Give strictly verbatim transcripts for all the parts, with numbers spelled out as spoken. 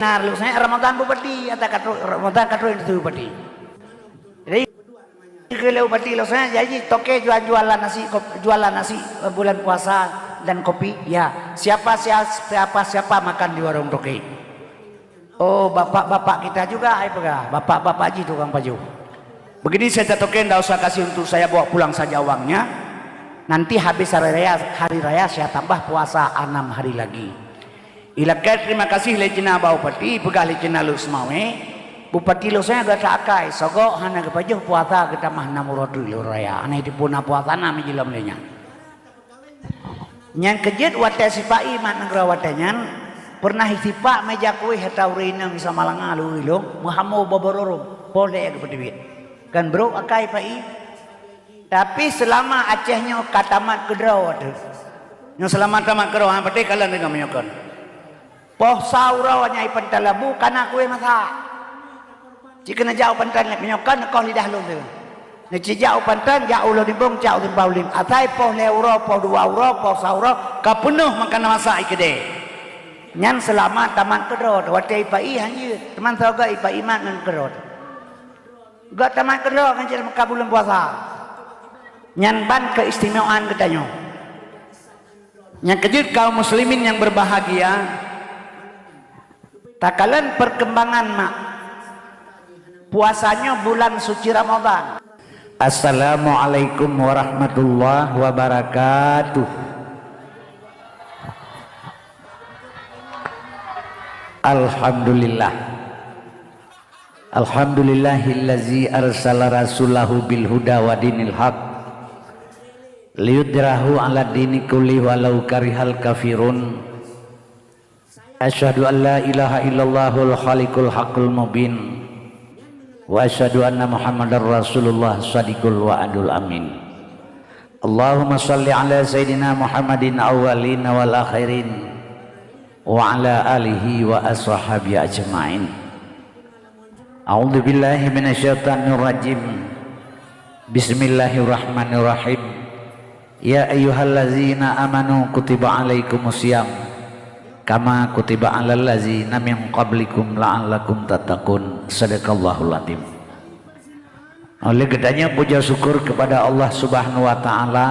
Nah, lôn seumayang Ramadan bupati, ata ka trok Ramadan ka trok bupati. Jadi, keu lôn bupati lôn seumayang, jadi toke jual-jualan nasi, kop-, jualan nasi, eh, bulan puasa dan kopi. Ya, siapa, sia-, siapa, siapa makan di warung toke? Oh, bapak-bapak kita juga, ai peugah. Bapak-bapak jih tukang pajoh. Begini saja toke, ndak usah kasih, untuk saya bawa pulang saja uangnya. Nanti habis hari raya, hari raya saya tambah puasa enam hari lagi. Ilakée terima kasih lé Cina bak bupati, peugah lé Cina lôn seumawé, bupati lôn seumayang gata akai, sogok hana geupajoh puasa geutamah nam uroe teuk lôn raya, hana jiteupeue na puasa na meujilom lé nyan. Nyang keujeuet watée sipak ié mat nanggroe watée nyan, peureunah sipak meja kueh ata ureuëng inong Isa Malanga lôn, meuhamo bobororong, poh lhée geupeuteubiet. Kan brok akai pak ié. Tapi seulama Aceh nyoe ka tamat keudroe teuh. Nyoe seulama tamat keudroe, ha, patéh kalon deungon meunyoe kon. Poh sa uroe nyang ipantan labu ka na kueh masak. Cit keuneuk jak u pantan meunyoe kon neukoh lidah lôn teuh. Neucit jak u pantan, jak u Lhodimbong, jak u Simpang Ulim. Asai poh lhée uroe, poh dua uroe, poh sa uroe, ka peunoh makanan masak i keudée. Nyan seulama tamat keudroe teuh, watée ipak ié han jeuet. Teuma sigoe ipak ié mat ngon keudroe teuh. Gata mat keudroe ngon cara meuka buleuen puasa. Nyan ban keistimewaan geutanyoe. Nyang keujeuet kaum muslimin nyang berbahagia, takalon perkembangan mak puasa nyoe bulan suci Ramadan. Assalamualaikum warahmatullahi wabarakatuh. Alhamdulillah. Alhamdulillahillazi arsala rasulahu bil huda wa dinil haq liyudhhirahu 'ala dini kulli walau karihal kafirun. Asyhadu an la ilaha illallahul khaliqul haqqul mubin wa asyhadu anna Muhammadar Rasulullah shadiqul wa'dul amin. Allahumma shalli 'ala sayyidina Muhammadin awwalin wal akhirin wa 'ala alihi wa ashabihi ajma'in. A'udzubillahi minasyaitonirrajim. Bismillahirrahmanirrahim. Ya ayyuhallazina amanu kutiba 'alaikumus shiyam kama kutiba 'alal ladzina min qablikum la'allakum tattaqun. Shadaqallahul adzim. Oleh geutanyoe puja syukur kepada Allah Subhanahu wa Ta'ala,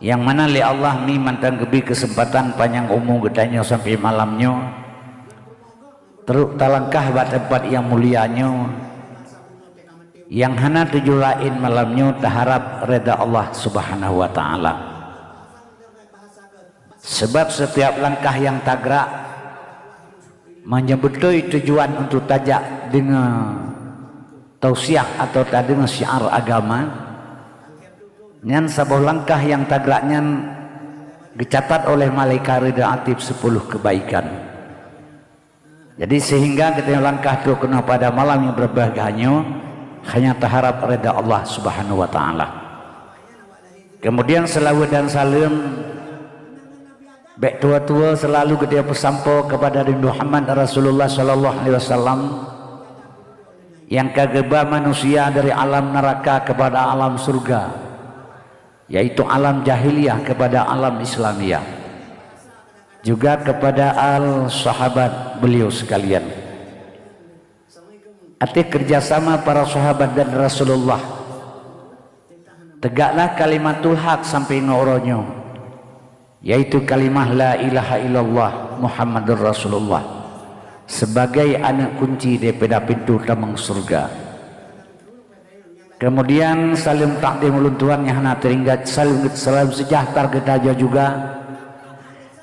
nyang mana lé Allah mi mantong geubri keuseumpatan panyang umu geutanyoe sampoe malam nyoe, trok talangkah bak teumpat nyang mulia nyoe, nyang hana tujuan laén malam nyoe taharab reda Allah Subhanahu wa Ta'ala. Sabab setiap langkah nyang tagrak meunyoe beutôi tujuan untuk tajak deungoe tausiah atawa tadeungoe syiar agama, nyan saboh langkah nyang tagrak nyan geucatat oleh malaikat reda atib sepuluh kebaikan. Jadi sehingga geutanyoe langkah trok keunoe pada malam nyang berbahagia nyoe hanya taharab reda Allah Subhanahu wa Ta'ala. Kemudian selawat dan salam bék tuwoe-tuwoe selalu geutanyoe peusampoe kepada Nabi Muhammad Rasulullah sallallahu alaihi wasallam, nyang ka geuba manusia dari alam neraka kepada alam surga, yaitu alam jahiliyah kepada alam Islamiyah, juga kepada al sahabat beliau sekalian. Ateueh kerjasama para sahabat dan Rasulullah, tegaklah kalimatul haq sampai ngon uroe nyoe, yaitu kalimah la ilaha illallah Muhammadur Rasulullah sebagai aneuk kunci daripada pintu tamong surga. Kemudian salam takdim ulôn tuan nyang hana teuingat, salam, salam sejahtera geutanyoe juga.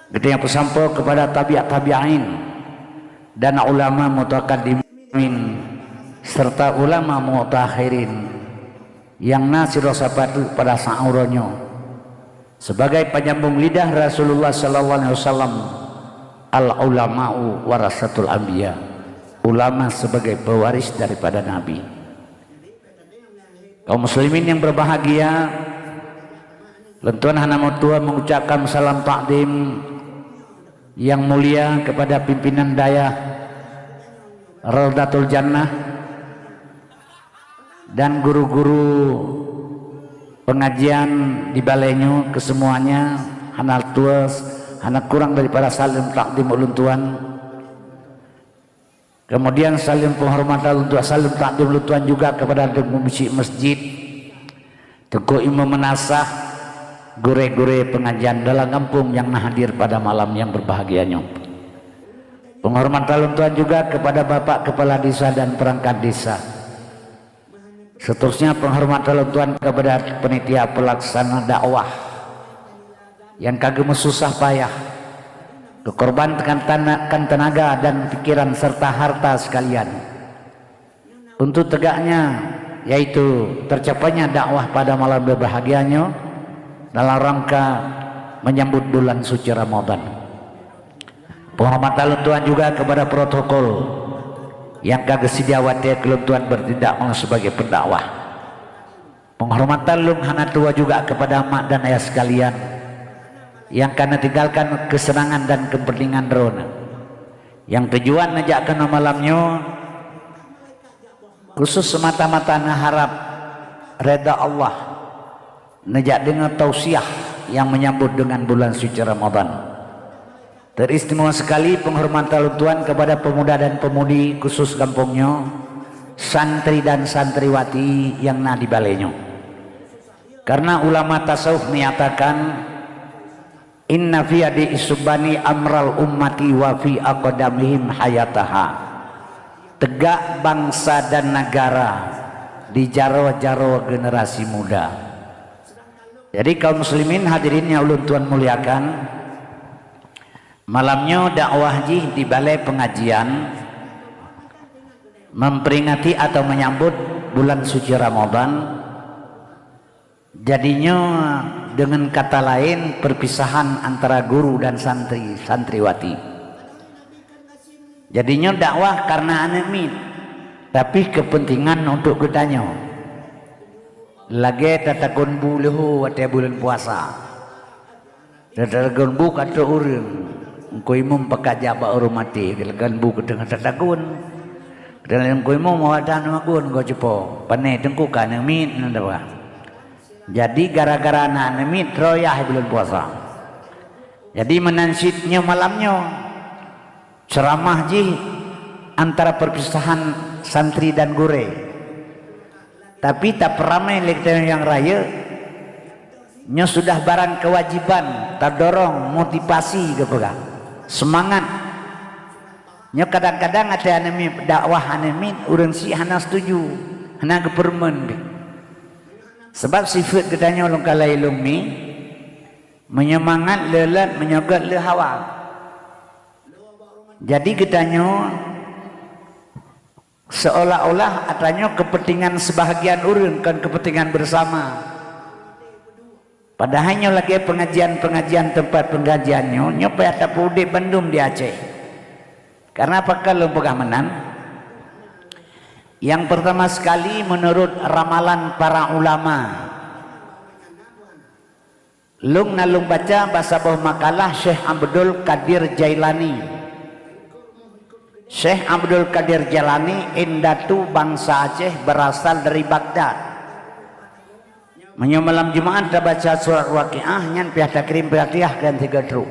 Geutanyoe peusampoe kepada tabi'at tabi'in dan ulama mutaqaddimin serta ulama mutaakhirin nyang na sidroe sapat pada saat uroe nyoe. Sebagai penyambung lidah Rasulullah sallallahu alaihi wasallam, al ulama'u warasatul anbiya. Ulama sebagai pewaris daripada nabi. Kaum muslimin yang berbahagia, lôn tuan hana meutuah mengucapkan salam takdim yang mulia kepada pimpinan dayah Raudatul Jannah dan guru-guru pengajian di balai nyoe, kesemuanya hana tuas, hana kurang daripada salam takdim ulôn tuan. Kemudian saleuem penghormatan lôn tuan, saleuem takdim lôn tuan juga kepada Teungku Bisyik Masjid, Teungku Imum Meunasah, gurée-gurée pengajian dalam gampông nyang na hadir pada malam nyang berbahagia nyoe. Penghormatan lôn tuan juga kepada Bapak Kepala Desa dan perangkat desa. Seterusnya penghormatan lôn tuan kepada panitia pelaksana dakwah nyang ka geumeususah payah, geukorbankan tana-, kan tenaga dan pikiran serta harta sekalian untuk tegaknya, yaitu tercapainya dakwah pada malam berbahagia nyoe dalam rangka menyambut bulan suci Ramadan. Penghormatan lôn tuan juga kepada protokol nyang ka geusedia watée keu lôn tuan bertindak sebagai pendakwah. Penghormatan lôn hana tuwoe juga kepada mak dan ayah sekalian nyang ka neutinggalkan keuseunangan dan keupeuntengan droeneuh. Nyang tujuan neujak keunoe malam nyoe khusus semata-mata neuharab reda Allah, neujak deungoe tausiah nyang menyambut deungon bulan suci Ramadan. Teristimewa sekali penghormatan lôn tuan kepada pemuda dan pemudi khusus gampông nyoe, santri dan santriwati nyang na di balée nyoe. Karena ulama tasawuf menyatakan, "Inna fi yadi isubani amral ummati wa fi aqdamihim hayataha." Tegak bangsa dan negara di jaroe-jaroe generasi muda. Jadi kaum muslimin hadirin nyang ulôn tuan muliakan, malam nyoe dakwah jih di balai pengajian memperingati atau menyambut bulan suci Ramadan. Jadi nyoe, dengan kata lain, perpisahan antara guru dan santri, santriwati. Jadi nyoe dakwah karena aneuk miet, tapi kepentingan untuk geutanyoe. Lagée tatagun bu leuhô watée buleuen puasa. Tatagun bu ka trok ureuëng, Teungku Imum pakat jak bak ureuëng maté, tatagun bu keu teungoh tatagun. Dan Teungku Imum awak dah magun goe cupo, pane teungku ka aneuk miet nan daba. Jadi gara-gara na aneuk miet, troh yah buleuen puasa. Jadi meunan cit nyoe malam nyoe, ceramah jih antara perpisahan santri dan gurée. Tapi tapeuramé lé geutanyoe nyang rayeuk, nyoe sudah barang kewajiban, tadorong, motivasi geupeugah, seumangat. Nyoe kadang-kadang watée aneuk miet, dakwah aneuk miet, ureuëng syiek hana setuju, hana geupeurumeuen pih. Sabab sifeuet geutanyoe lôn kalai lôn mi, meunyoe mangat le leuet, meunyoe gét le hawa. Jadi geutanyoe seolah-olah geutanyoe kepentingan sebahagian ureuëng, kon kepentingan bersama. Padahai nyoe lagée pengajian-pengajian, tempat pengajian nyoe, nyoe payah tapeuudeb bandum di Aceh. Karena pakon lôn peugah meunan? Yang pertama sekali, menurut ramalan para ulama, lôn na lôn baca bak saboh makalah Syekh Abdul Qadir Jailani. Syekh Abdul Qadir Jailani indatu bangsa Aceh, berasal dari Baghdad. Meunyoe malam Jumaat tabaca surat Waqiah, nyan payah takrim Fatihah dan tiga truk.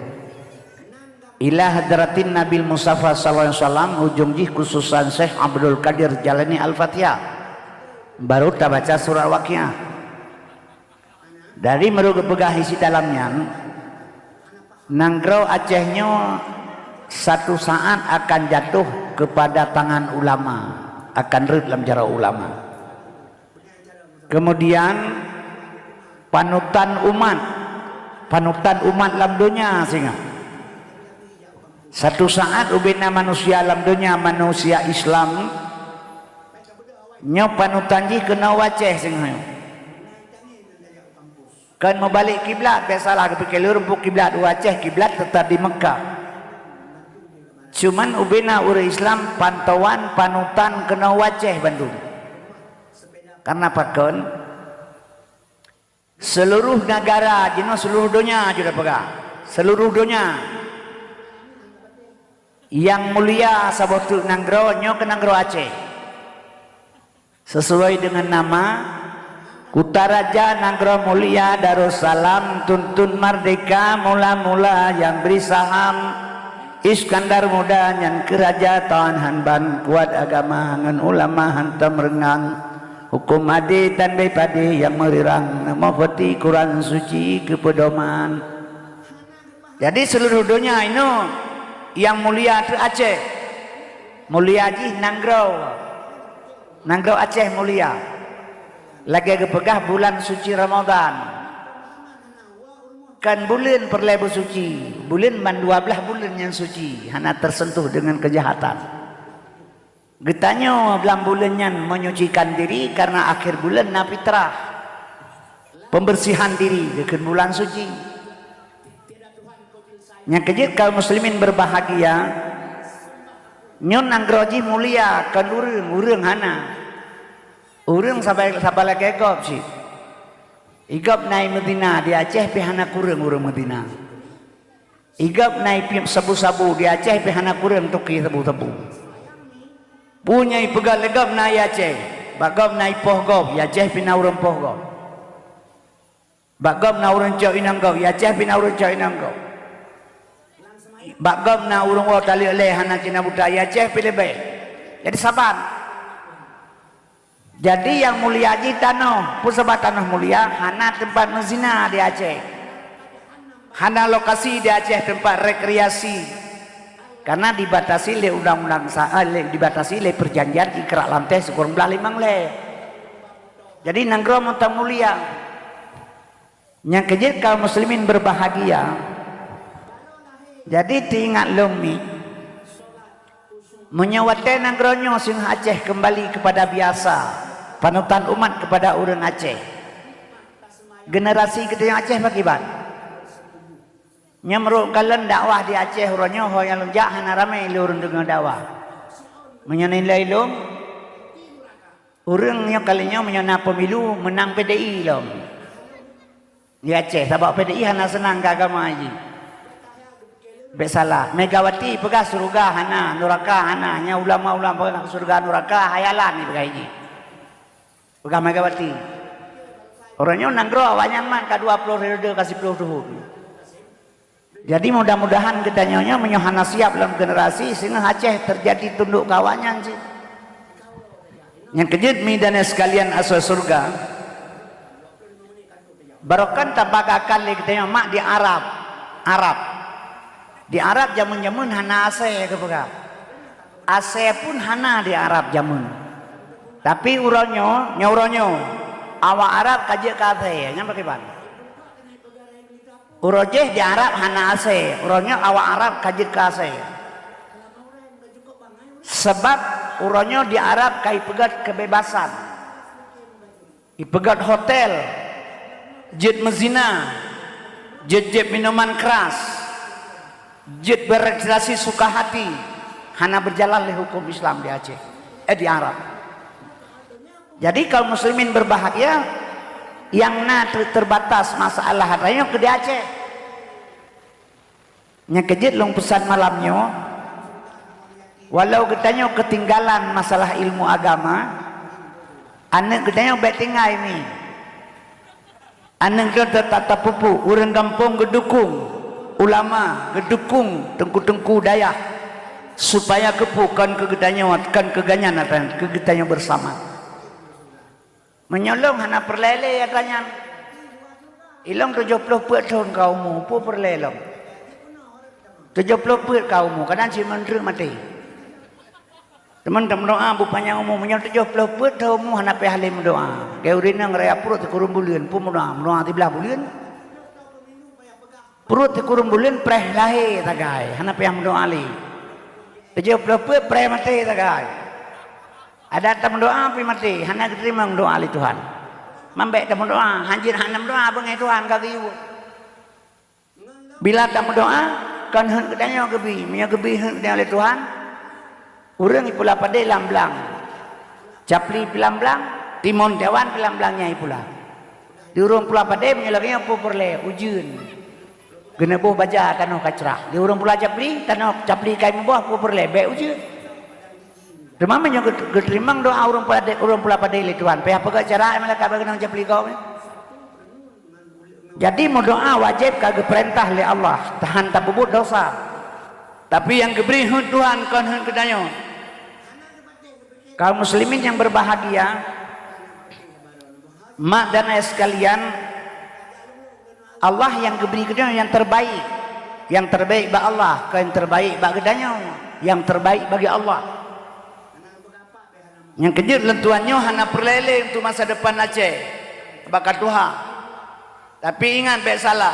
Ila hadratin Nabil Mustafa sallallahu alaihi wasallam, ujong jih khususan Syekh Abdul Qadir Jailani Al-Fatihah. Baru tabaca surat Waqiah. Dari meureupeugah isi dalam nyan, nanggroe Aceh nyoe satu saat akan jatuh kepada tangan ulama, akan rhot lam jaroe ulama. Kemudian panutan umat, panutan umat lam donya singoh. Satu saat ubena manusia lam donya, manusia Islam, nyoe panutan jih keunoe u Aceh singoh. Kon meubalek kiblat, biasalah geupike lôn rumpok kiblat u Aceh, kiblat teutap di Mekah. Cuman ubena ureuëng Islam pantauan panutan keunoe u Aceh bandum. Karena pakon? Seluruh negara, jinoe seluruh donya, jeuet peugah. Seluruh donya. Nyang mulia saboh teuk nanggroe, nyoe keuh nanggroe Aceh. Sesuai dengan nama, Kutaraja Nanggroe Mulia Darussalam, tuntun merdeka mula-mula nyang bri saham. Iskandar Muda nyan keu raja tan han ban, kuat agama ngon ulama hantom reungang. Huköm adé tan bée padé nyang meurirang, mufti Quran Suci keu peudoman. Jadi seuluruh donya inoe nyang mulia teuh Aceh. Mulia jih nanggroe. Nanggroe Aceh mulia. Lagée geupeugah bulan suci Ramadan. Kon buleuen peureulée beusuci, buleuen ban dua blaih buleuen nyang suci, hana teuseuntuh deungon keujahatan. Geutanyoe lam buleuen nyan menyucikan diri kareuna akhé buleuen na fitrah, pembersihan diri geukheun bulan suci. Nyang keujeuet kaum muslimin berbahagia, nyoe nanggroe jih mulia kon ureuëng, ureuëng hana. Ureuëng sabai, sabai lagée gob cit. Igob na i meuzina di Aceh pih hana kureueng ureuëng meuzina. Igob na i piep sabu-sabu di Aceh pih hana kureueng tuki sabu-sabu. Peue nyang ipeugah lé gob na i Aceh, bak gob na i poh gob, i Aceh pih na ureuëng poh gob. Bak gob na ureuëng cok inong gob, i Aceh pih na ureuëng cok inong gob. Bak gob na ureuëng woe taleuek lé hana cina buta, i Aceh pih leubeh. Jadi saban. Jadi nyang mulia jih tanoh. Peue sabab tanoh mulia? Hana teumpat meuzina di Aceh. Hana lokasi di Aceh teumpat rekreasi. Karena dibatasi lé undang-undang sa-, eh, lé, dibatasi lé perjanjian Ikrak Lanteh sikureueng blaih limong lhée. Jadi nanggroe mantong mulia. Nyang keujeuet kaum muslimin berbahagia. Jadi teuingat lom mi, meunyoe watée nanggroe nyoe singoh Aceh keumbali keupada biasa, panutan umat keupada ureuëng Aceh, generasi geutanyoe Aceh pakriban? Nyoe meurok kalon dakwah di Aceh uroe nyoe, ho nyang lôn jak hana ramé lé ureuëng deungoe dakwah. Meunyoe nilai lôn, ureuëng nyoe kali nyoe meunyoe na pemilu meunang P D I lom. Di Aceh, sabab P D I hana seunang keu agama jih. Bék salah, Megawati peugah syeuruga hana, nuraka hana, nyang ulama-ulama peugah syeuruga nuraka hayalan ipeugah jih. Peugah Megawati. Uroe nyoe nanggroe awaknyan man ka dua ploh ribu ka siplôh thon. Jadi mudah-mudahan geutanyoe nyoe meunyoe hana siab lam generasi singoh Aceh teujadi tundok keu awaknyan cit. Nyang keujeuet mi dan sekalian asoe syeuruga, barokon tabagakan lé geutanyoe mak di Arab. Arab. Di Arab jameun-jameun hana asée geupeugah. Asée pun hana di Arab jameun. Tapi uroe nyoe, nyoe uroe nyoe, awak Arab ka jeuet keu asée, nyan pakriban? Uroe jih di Arab hana asée, uroe nyoe awak Arab ka jeuet keu asée. Sabab uroe nyoe di Arab ka ipeugét keubebasan. Ipeugét hotel, jeuet meuzina, jeuet jieb minuman keras, jeuet berekreasi suka hati, hana beujalan lé huköm Islam di Aceh, eh, di Arab. Jadi kaum muslimin berbahagia, nyang na ter-, terbatas masalah atra nyoe keu di Aceh. Nyang keujeuet lôn peusan malam nyoe, walau geutanyoe keutinggalan masalah ilmu agama, aneuëk geutanyoe bék tinggai mi. Aneuëk geutanyoe ta-, ta-, tapupuk, ureuëng gampông geudukong ulama, geudukong teungku-teungku dayah, supaya keupeue kon keu geutanyoe, kon keu geuhnyan atra, keu geutanyoe beusama. Meunyoe lôn hana peureulée lé atra nyan. Ilôn tujoh ploh peuet thon ka umu, peue peureulée lôn? Tujoh ploh peuet ka umu, kadang cit meuntreuk maté. Teuma tameudoá beupanyang umu, meunyoe tujoh ploh peuet thon umu hana payah lé meudoá. Geu rinang raya pruet sikureueng buleuen, peue meudoá, meudoá siblaih buleuen. Pruet sikureueng buleuen preh lahé sagai, hana payah meudoá lé. Tujoh ploh peuet preh maté sagai. Adak tameudoá pih maté, hana geuteurimong doá lé Tuhan. Mambék tameudoá, hanjeuet hana meudoá beungéh Tuhan ka geuyue. Bila tameudoá, kon heuet geutanyoe geubi, meunyoe geubi heuet geutanyoe lé Tuhan, ureuëng ipula padé lam blang. Capli pih lam blang, timon cawan pih lam blang nyang ipula. Di ureuëng pula padé meunyoe lagée nyoe peue peureulée, ujeuen. Geuneuboh baja tanoh ka crah. Di ureuëng pula capli, tanoh capli ka imeuboh peue peureulée, bék ujeuen. Teuma meunyoe geut-, geuteurimong doá ureuëng pula dé-, ureuëng pula padé lé Tuhan, payah peugah cara malaikat bak geunong capli gob nyoe. Jadi meudoá wajéb ka geupeurintah lé Allah, tahan tapeubuet dosa. Tapi nyang geubri heuet Tuhan kon heuet geutanyoe. Kaum muslimin yang berbahagia, mak dan ayah sekalian, Allah yang geubri geutanyoe yang terbaik. Yang terbaik bak Allah, kon yang terbaik bak geutanyoe. Yang terbaik bagi Allah. Nyang keujeuet lôn tuan nyoe hana peureulée lé untuk masa depan Aceh bak ka tuha. Tapi ingat bék salah.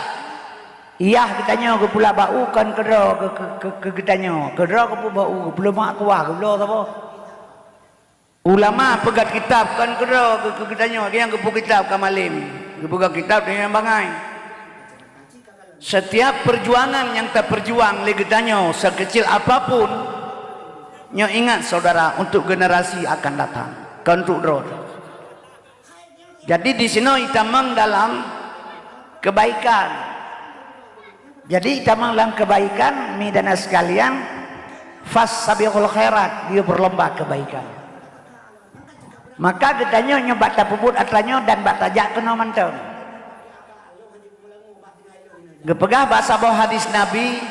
Yah geutanyoe geupula bak u kon keudroe keu, keu, keu, keu geutanyoe. Keudroe geupeu bak u, geupeuleumah kuah, geubloe saboh. Ulama peugét kitab kon keudroe keu, keu geutanyoe, nyang geupeu kitab ka malem. Geupeugét kitab nyang bangai. Setiap perjuangan nyang taperjuang lé geutanyoe sekecil apapun, nyoe ingat saudara, untuk generasi akan datang, kon untuk droe. Jadi di sinoe itamong dalam kebaikan. Jadi itamong dalam kebaikan, mi dan sekalian, fastabiqul khairat, dia berlomba kebaikan. Maka geutanyoe nyoe bak tapeubuet atra nyoe dan bak tajak keunoe mantong. Geupeugah bak saboh hadis Nabi,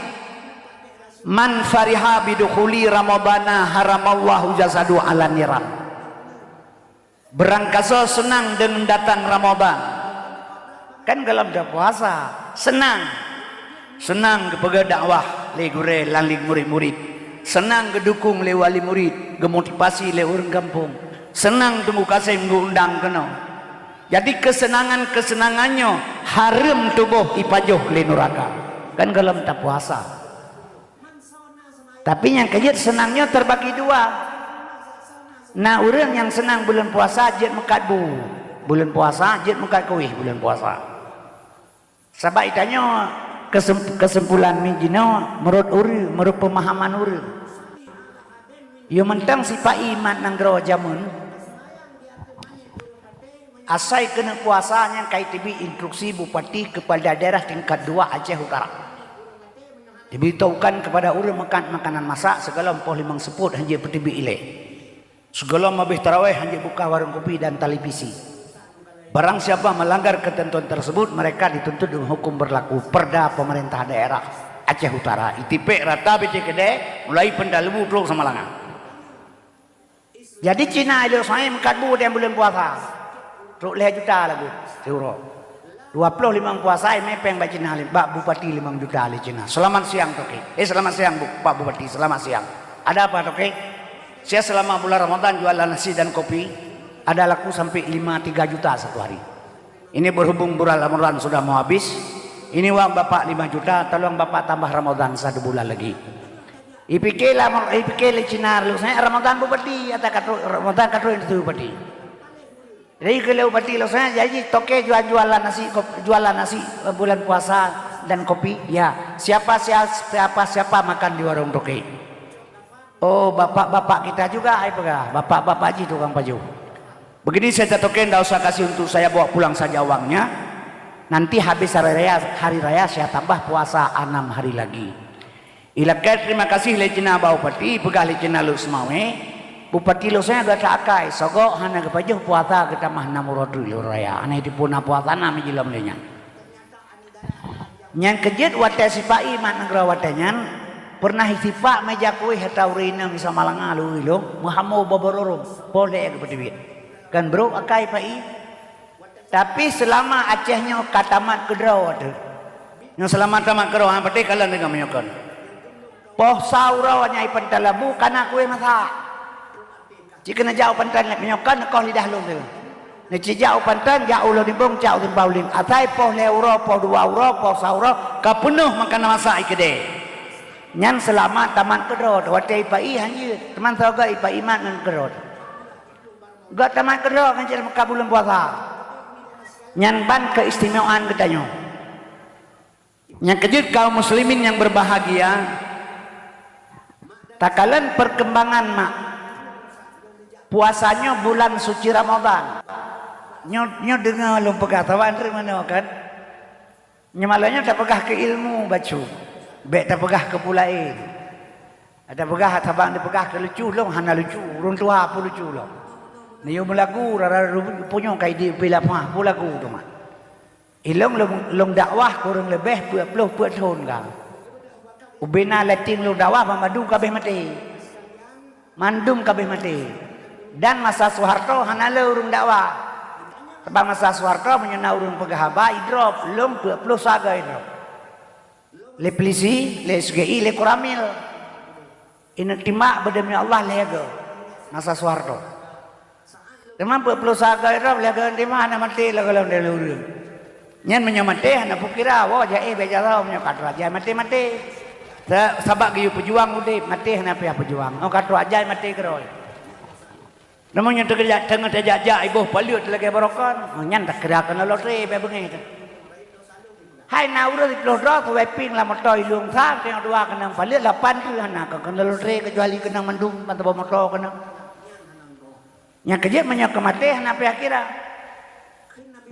"Man fariha bidukhuli Ramadana haramallahu jasadu ala niran." Beurangkasoe seunang deungon datang Ramadan. Kan golom tapuasa, seunang. Seunang geupeugah dakwah lé gurée lam lé murit-murit. Seunang geudukong lé wali murit, geumotivasi lé ureuëng gampông. Seunang Teungku Kasem geuundang keunoe. Jadi keuseunangan-keuseunangan nyoe hareuem tuboh ipajoh lé nuraka. Kan golom tapuasa. Tapi nyang keujeuet seunang nyoe terbagi dua. Na ureuëng nyang seunang buleuen puasa jeuet meukat bu. Buleuen puasa jeuet meukat kueh buleuen puasa. Sabab itanyoe keusem-, keuseumpulon mi jinoe meurot ureuëng, meurot peumahaman ureuëng. Yo mantong sipa-i mat nanggroe jameun, asai keuneuk puasa nyang ka iteubiet instruksi bupati keupada daerah tingkat dua Aceh Utara. Diberitahukan kepada ureuëng meukat makanan masak sigohlom poh limong seupôt hana jeuet peuteubiet ilée. Sigohlom habéh tarawéh hana jeuet buka warong kopi dan televisi. Barang siapa melanggar ketentuan tersebut, mereka dituntut dengan hukum berlaku Perda Pemerintah Daerah Aceh Utara. Itipék rata bicée keudée, mulai Peuntalebu trok Samalanga. Jadi Cina ilée soe meukat bu dan buleuen puasa. Trok lhée juta lagu siuroe. Dua ploh limong puasa imé péng bak Cina, bak bupati limong juta lé Cina. Selamat siang, Toke. Eh, selamat siang, Bu-, Pak Bupati. Selamat siang. Ada apa, Toke? Saya selama bulan Ramadan jualan nasi dan kopi, ada laku sampai lima tiga juta satu hari. Ini berhubung bulan Ramadan sudah mau habis, ini uang Bapak lima juta, tolong Bapak tambah Ramadan satu bulan lagi. Ipike lah, ipike lé Cina lôn, saya Ramadan bupati, ata ka trok, Ramadan ka trok itu bupati. Jadi keu lé bupati lôn, saya jadi toke jual-jualan nasi, kop-, jualan nasi, eh, bulan puasa dan kopi. Ya, siapa, sia-, siapa, siapa makan di warung toke? Oh, bapak-bapak kita juga, ai peugah. Bapak-bapak ji tukang pajoh. Begini saja toke, ndak usah kasih untuk saya, bawa pulang saja uangnya. Nanti habis hari raya, hari raya saya tambah puasa enam hari lagi. Ilakée terima kasih lé Cina bak bupati, peugah lé Cina lôn seumawé, bupati lôn seumawé gata akai, sogok hana geupajoh puasa geutamah nam uroe teuk lheueh raya, hana jipuna puasa nam jilom lé nyan. Nyang keujeuet watée sipa-i mat nanggroe watée nyan, peureunah sipak meja kueh ata ureuëng inong di Samalanga lôn, meuhamo bobororong, poh lhée geupeuteubiet. Kan brok akai pa-i, Tapi seulama Aceh nyoe ka tamat keudroe teuh. Nyoe seulama tamat keudroe, ha, patéh kalon deungon meunyoe kon. Poh sa uroe nyan i Peuntalebu ka na kueh masak. Ci keuneuk jak u Panton lé meunyoe kon koh lidah lôn teuh. Neuci jak u Panton, jak u Lhodimbong, jak u Simpang Ulim. Asai poh lhée uroe, poh dua uroe, poh sa uroe, ka peunoh makanan masak i keudée. Nyan seulama tamat keudroe teuh, watée ipa-i hanjeuet. Teuma sigoe ipa-i mat ngon keudroe teuh. Gata mat keudroe ngon cara meuka buleuen puasa. Nyan ban keistimewaan geutanyoe. Nyang keujeuet kaum muslimin nyang berbahagia, takalon perkembangan mak. Puasa nyoe bulan suci Ramadan. Nyoe, nyoe deungoe lôn peugah, saban treuk meunoe kan? Nyoe malam nyoe tapeugah keu ilmu bacut. Bék tapeugah keu peue laén. Tapeugah sabab dipeugah keu lucu lom hana lucu, ureuëng tuha peue lucu lom. Neuyue meulagu rara punyueng kai di pih lapah peue lagu teuma. Ilong lom, lom dakwah kureueng leubeh peuet ploh peuet thon ka. Bubena lé tieng lôn dakwah, banmandum ka abéh maté. Mandum ka abéh maté. Dan masa Soeharto hana le ureuëng dakwah. Sabab masa Soeharto meunyoe na ureuëng peugah haba, idrop, lom peuet ploh saga idrop. Lé polisi, lé S G I, lé Koramil. Ineuk timbak bak demi Allah lhée goe masa Soeharto. Teuma peuet ploh saga idrop lhée goe timbak hana maté lagée lom ureuëng. Nyan meunyoe maté hana peukira, woe jai bèk jaroe meunyoe ka troh ajai maté-maté. Sa-, sabab geuyue peujuang udeb, maté hana payah peujuang. Oh ka troh ajai maté keudroe. Namun nyang teukeujak teungoh tajak-jak iboh paleuet lagée barokon, oh, nyan takira keunoe lotre bèk beungéh teuh. Hai na ureuëng siploh droe, sawai pieng lam moto ilong sa, teungoh dua keunong paleuet, lapan tu hana keunoe lotre keucuali keunong mandum mantong moto keunong. Nyang keujeuet meunyoe keu maté hana payah kira.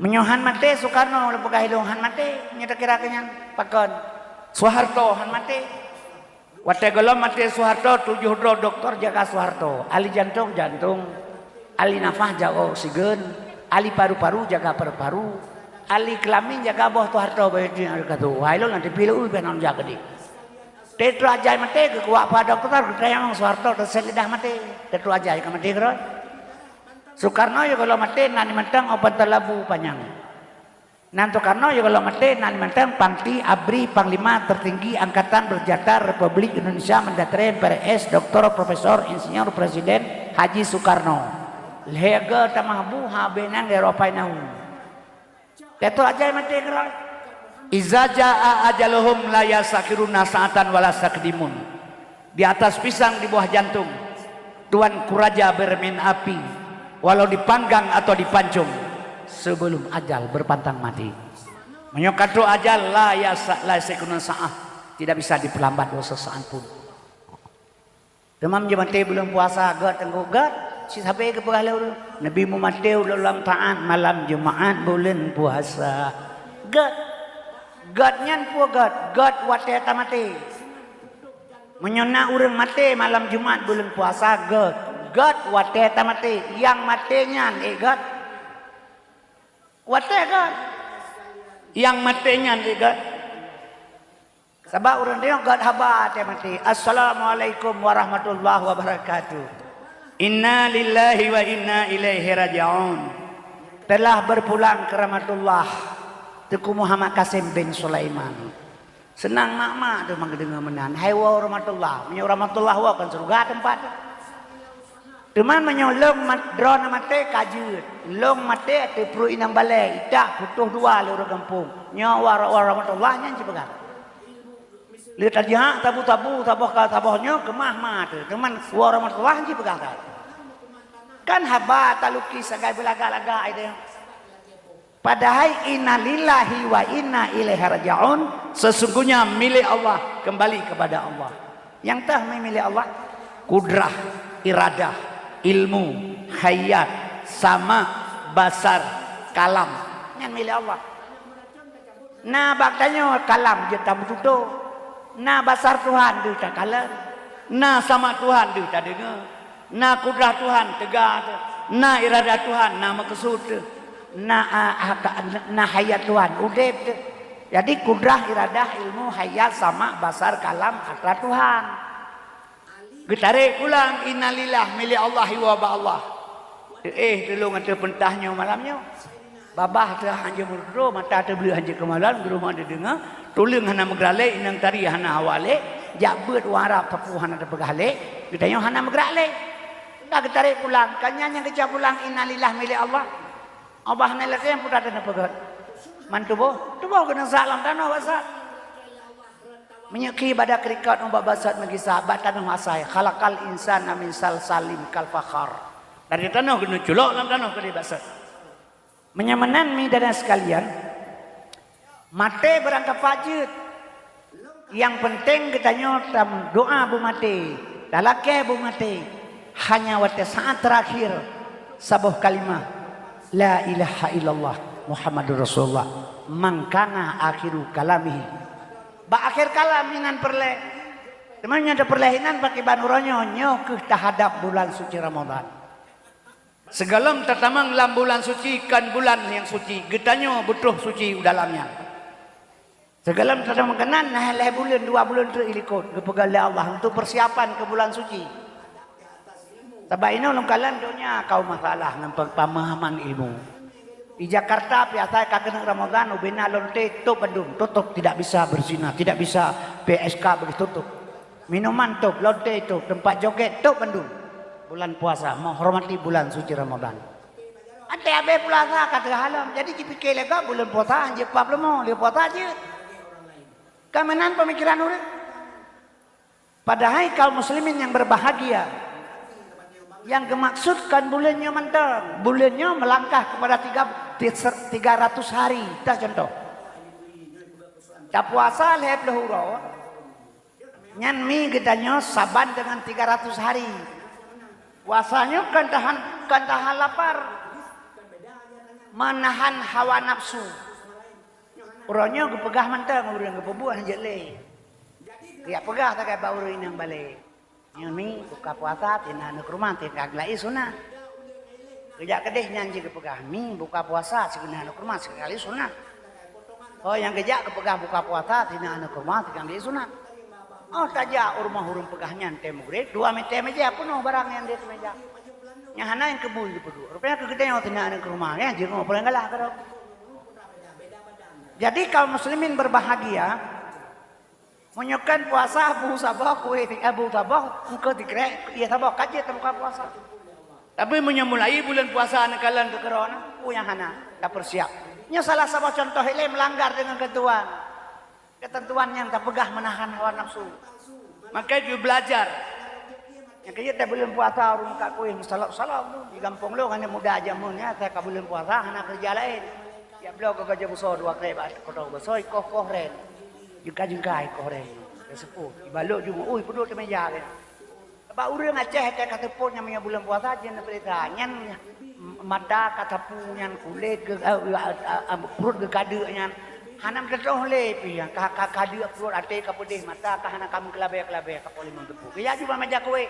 Meunyoe han maté Soekarno, lôn peugah ilong han maté, nyoe takira keu nyan pakon. Soeharto han maté. Watée gohlom maté Soeharto, tujoh droe doktor jaga Soeharto. Ahli jantong, jantong. Ahli nafas jaga oksigen. Ahli paru-paru jaga paru-paru. Ahli kelamin jaga boh Soeharto, bayi tu nyang ka tu. Wahai lôn nanti pilu ui beh non jaga di. Teutro ajai maté geukuak pa doktor geutanyong Soeharto teusét lidah maté. Teutro ajai ka maté keudroe. Soekarno ya kalau maté nan mantong opan talabu panyang. Nan Soekarno ya kalau maté nan mantong panti abri panglima tertinggi angkatan bersenjata Republik Indonesia Mendatri M P R S Doktor Profesor Insinyur Presiden Haji Soekarno. Lhée goe tamah bu ha benang Eropa nau. Teutro ajai maté keudroe. Iza jaa ajaluhum la yastakhiruna sa'atan wa la yastaqdimun. Di atas pisang di bawah jantung, Tuanku Raja bermain api, walau dipanggang atau dipancung, sebelum ajal berpantang mati. Meunyoe ka troh ajal, la yasa-, la yastakhiruna sa'ah, tidak bisa diperlambat walau sesaat pun. Teuma meunyoe maté buleuen puasa, gét teungku, gét. Cit sabe geupeugah lé ureuëng, Nabi meumaté ulôn lam taat malam Jumaat buleuen puasa. Gét. Gét nyan peue gét? Gét watée tamaté. Meunyoe na ureuëng maté malam Jumaat buleuen puasa, gét. Gét watée tamaté. Nyang maté nyan ék gét. Watée gét. Nyang maté nyan ék gét. Sabab ureuëng deungoe gét haba watée maté. Assalamualaikum warahmatullahi wabarakatuh. Inna lillahi wa inna ilaihi raji'un. Telah berpulang ke rahmatullah Teungku Muhammad Kasim bin Sulaiman. Seunang mak-mak tu meudeungoe meunan. Hai woe rahmatullah. Meunyoe rahmatullah woe kan syeuruga teumpat. Teuma meunyoe lôn mat-, droeneuh maté ka jeuet, lôn maté ateueh pruet inong balée, itak putôh dua lé ureuëng gampông. Nyoe wa-, wa-, rahmatullah nyan jipeugah. Lé tajak tabu-tabu saboh ka saboh nyoe keumah ma teuh. Teuma wa-, rahmatullah jipeugah that. Kan haba talukis sagai beulagak-lagak ai teuh. Padahai inna lillahi wa inna ilaihi raji'un, sesungguhnya milik Allah, kembali kepada Allah. Nyang teuh milék Allah, kudrah, iradah, ilmu, hayat, sama, basar, kalam. Nyan milék Allah. Na bak tanyoe kalam jeuet tameututô. Na basar Tuhan deuh takalon. Na sama Tuhan deuh tadeungoe. Na kudrah Tuhan teuga teuh, na iradah Tuhan na meukeusut teuh, na, a, a, ka, na hayat Tuhan udeb teuh. Jadi kudrah, iradah, ilmu, hayat, sama, basar, kalam atra Tuhan. Geutarek pulang innalillah milék Allah, iwoe bak Allah. Teuéh tulông ateueh peurintah nyoe malam nyoe. Babah teuh hanjeuet meurudroe, mata teuh bleuet hanjeuet keumalon, geurumoh teuh deungoe, tuleueng hana meugeuralek, inong tari hana hawa lek, jak beuet u Arab sapeue hana teupeugah lek, geutanyoe hana meugeuralek. Ka geutarek pulang, ka nyan nyang geucok pulang innalillah milék Allah. Allah hana lakée nyang putra teuh neupeugét. Man tuboh, tuboh keuneuk sak lam tanoh bak sat. Meunyoe khi bak dak keurikot ubak bak sat meugisa bak tanoh asai, khalaqal insana min salsalin kal fakhar. Dari tanoh keuneuk culok lam tanoh keudeh bak sat. Meunyoe meunan, mi dan sekalian, maté barang kapak jeuet. Nyang peunteng geutanyoe tameudoá beumaté, talakée beumaté, hanya watée saát teurakhir saboh kalimah, "La ilaha illallah Muhammadur Rasulullah." Man kana akhiru kalamihi. Bak akhé kalam inan peureulée. Teuma nyang teupeureulée inan pakriban uroe nyoe, nyoe kheueh tahadab bulan suci Ramadhan. Sigohlom tatamong lam bulan suci, kon bulan nyang suci, geutanyoe beutroh suci u dalam nyan. Sigohlom tadong makanan, nah lhèe buleuen, dua buleuen treuk ilikot, geupeugah lé Allah untuk persiapan keu bulan suci. Sabab inoe lôn kalon donya kaum masalah ngon pe-, pemahaman ilmu. Di Jakarta biasa ka keuneuk Ramadan, ubena lonte top bandum, tutup, tidak bisa berzina, tidak bisa P S K begitu tutup. Minuman top, lonte top, tempat joget top bandum. Bulan puasa, menghormati bulan suci Ramadan. Até abéh puasa ka teuhalom. Jadi jipike lé gob buleuen puasa han jeuet pap leumo, lé puasa jeuet. Ka meunan pemikiran ureuëng. Padahai kaum muslimin yang berbahagia, yang geumaksud kon buleuen nyoe mantong. Buleuen nyoe melangkah kepada tiga, tiga ratus hari. Dah contoh. Tapuasa lhèe ploh uroe, nyan mi geutanyoe saban dengan tiga ratus hari. Puasa nyoe kon tahan, kon tahan lapar, menahan hawa nafsu. Uroe nyoe geupeugah mantong ureuëng geupeubuet han jeuet lé. Geujak peugah sagai bak ureuëng inong balé. Nyoe mi buka puasa tina aneuk rumoh tina geulai sunat. Geujak keudeh nyan jih geupeugah, mi buka puasa sigeuna aneuk rumoh sigeuna geulai sunat. Oh, nyang geujak geupeugah buka puasa tina aneuk rumoh tina geulai sunat. Oh, tajak u rumoh ureuëng peugah nyan tée meugreb, dua meter meja peunoh barang nyang di ateueh meja. Nyang hana nyang keubui geupeuduek. Rupanya keu geutanyoe tina aneuk rumoh, ya, jeuet ngon peurang galah keudroe. Jadi kaum muslimin berbahagia, meunyoe kon puasa bu saboh kueh, eh, bu saboh, engkau tikrek, iya saboh ka jeuet tabuka puasa. Tapi meunyoe mulai buleuen puasa neukalon keu keudroe na, peue nyang hana tapersiap. Nyoe salah saboh contoh ilée melanggar deungon ketentuan. Ketentuan nyang tapeugah menahan hawa nafsu. Maka jeuet belajar. Nyang keujeuet teuh buleuen puasa ureuëng ka kueh meusalok-salok tu. Di gampông lôn aneuk muda jameun nyan, asai ka buleuen puasa hana keureuja laén. Jak bloe keu gajoh beusoe dua krek bak kotong beusoe, ikoh-koh ren. Jeuka-jeuka ikoh ren. Ka seupôt. Ibalok ju, ui, peuduek di meja ren. Bak ureuëng Aceh ka seupôt nyang meunyoe buleuen puasa jeuet neupeuriksa. Nyan mata ka sapu nyan, kulét geu-, eh, eh, eh, pruet geukadeuk nyan. Hana meuteudong lé pih, ka, ka, kadeuk pruet, até ka peudeh, mata ka hana ka meukeulabée-keulabée, ka poh limong teupeu. Geujak ju bak meja kueh.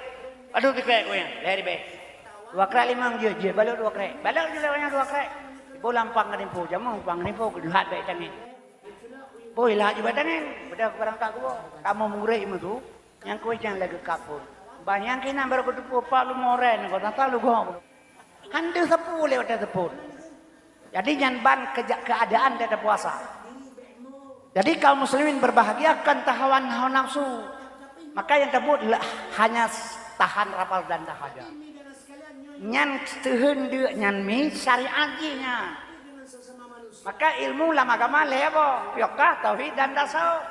Aduh, tikrek kueh nyan, lhée ribée. Dua krek limong jeuet, jeuet, balok dua krek. Balok ju lé nyan dua krek. Iboh lam pang geunimpô, jameun pang geunimpô, geuleuhat bak tangen. Boh leuhat ju bak tangen, beudoh keu barangkat geuwoe. Kamoe murit meutu, nyang kueh nyan lagée kapon. Bah nyang kinan barô geuteupeue pap leumo ren, kota ta lugoe. Han deuh sapeue lé watée seupôt. Jadi nyan ban keja-, keadaan daripada puasa. Jadi kaum muslimin berbahagia kon tahawan hawa nafsu. Maka nyang tabuet le-, hanya tahan lapar dan dahaga. Nyan teuheun deuk nyan mi syariat jih nyan. Maka ilmu lam agama lhée boh, fiqah, tauhid dan tasawuf.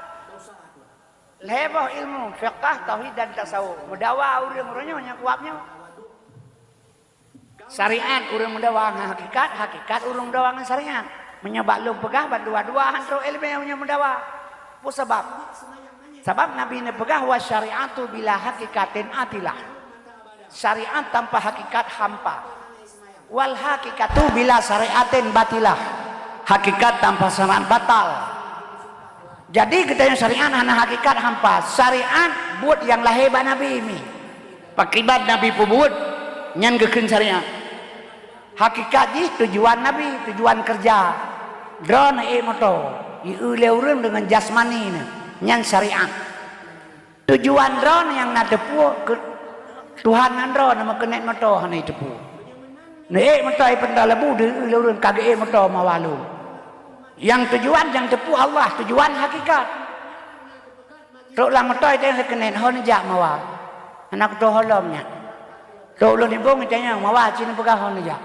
Lhée boh ilmu, fiqah, tauhid dan tasawuf. Meudawa ureuëng uroe nyoe nyang kuab nyoe. Syariat ureuëng meudawa ngon hakikat, hakikat ureuëng meudawa ngon syariat. Meunyoe bak lôn peugah ban dua-dua han trok iéleumé meunyoe meudawa. Peue sabab? Sabab Nabi neupeugah, "Wa syariatu bila hakikatin atilah." Syariat tanpa hakikat hampa. "Wal hakikatu bila syariatin batilah." Hakikat tanpa syariat batal. Jadi geutanyoe syariat hana hakikat hampa. Syariat buet nyang lahé bak Nabi mi. Pakiban Nabi peubuet, nyan geukheun syariat. Hakikat jih tujuan Nabi, tujuan keureuja. Droeneuh ék moto, jieu lé ureuëng deungon jasmani neuh, nyan syariat. Tujuan droeneuh nyang na teupeu keu Tuhan ngon droeneuh meukeunet moto hana jiteupeu. Neuék moto jipeuntoe leubeh deuh lé ureuëng ka geuék moto meuawa lôn. Nyang tujuan nyang teupeu Allah, tujuan hakikat. Trok lam moto itanyong lé keunen, "Ho neujak mawa?" "Hana kutoe ho lom nyak." Trok ulôn imbong itanyong, "Mawa?" "Ci neupeugah ho neujak."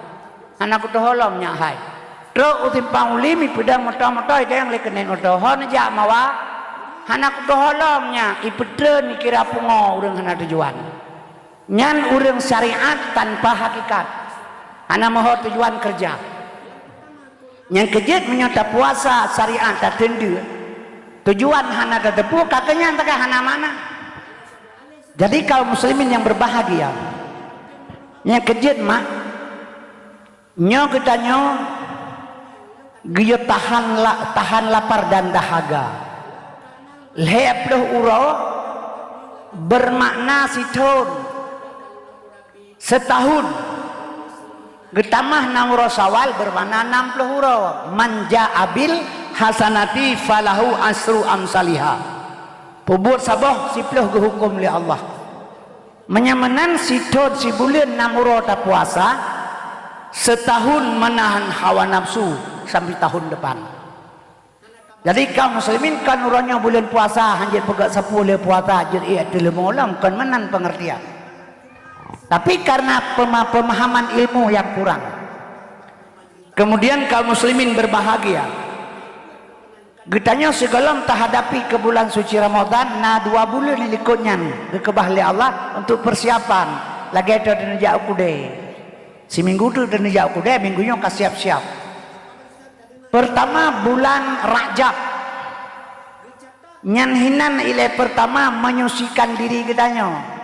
"Hana kutoe ho lom nyak hai." Trok u simpang ulim ipeudong moto-moto itanyong lé keunen moto, "Ho neujak mawa?" "Hana kutoe ho lom nyak." Ipeutreun ikira pungo ureuëng hana tujuan. Nyan ureuëng syariat tanpa hakikat. Hana meuho tujuan keureuja. Nyang keujeuet meunyoe tapuasa syariat tateundeue, tujuan hana tateupeu, ka keuh nyan takai hana makna. Jadi kaum muslimin yang berbahagia, nyang keujeuet mak, nyoe geutanyoe geuyue tahan la-, tahan lapar dan dahaga. Lhée ploh uroe bermakna sithon. Seutahun. Geutamah nam uroe Syawal beumakna nam ploh uroe. Man jaa bil hasanati falahu asru amsaliha. Peubuet saboh siplôh geuhuköm lé Allah. Meunyoe meunan sithon sibuleuen nam uroe tapuasa, seutahun meunahan hawa nafsu sampai tahun depan. Jadi kaum muslimin, kon uroe nyoe buleuen puasa, hanjeuet peugöt sapeue lé puasa, jeuet ié ateueh leumo lom, kon meunan pengertian. Tapi karena pema-, pemahaman ilmu yang kurang. Kemudian kaum muslimin berbahagia. Geutanyoe sigohlom tahadapi keu bulan suci Ramadan, na dua buleuen likot nyan geukeubah lé Allah untuk persiapan. Lagèe droe neujak u keudè. Siminggu teuk droe neujak u keudè, minggu nyoe ka siap-siap. Pertama, bulan Rajab. Nyan hinan ilèe pertama menyucikan diri geutanyoe.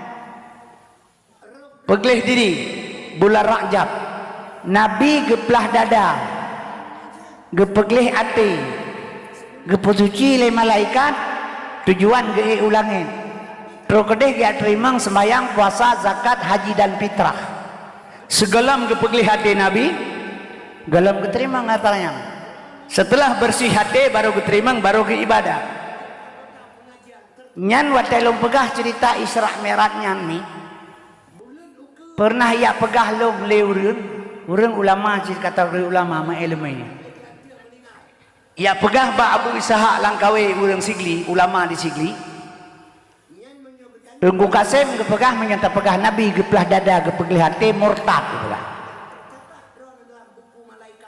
Peugleh diri, bulan Rajab. Nabi geuplah dada, geupeugleh até, geupeusuci lé malaikat, tujuan geuék u langét. Troh keudeh geujak teurimong seumbahyang, puasa, zakat, haji dan fitrah. Sigohlom geupeugleh até Nabi, gohlom geuteurimong atra nyan. Seuteulah beureuséh até, barô geuteurimong, barô geuibadat. Nyan watèe lôn peugah ceurita Isra Mi'raj nyan mi, peureunah jak peugah lôn lé ureueng, ureueng ulama, cit kata ureueng ulama meuileumèe. Jak peugah bak Abu Ishaq Langkawi, ureueng Sigli, ulama di Sigli. Teungku Kasem geupeugah, meunyoe tapeugah Nabi geuplah dada, geupeugleh até, murtad geupeugah.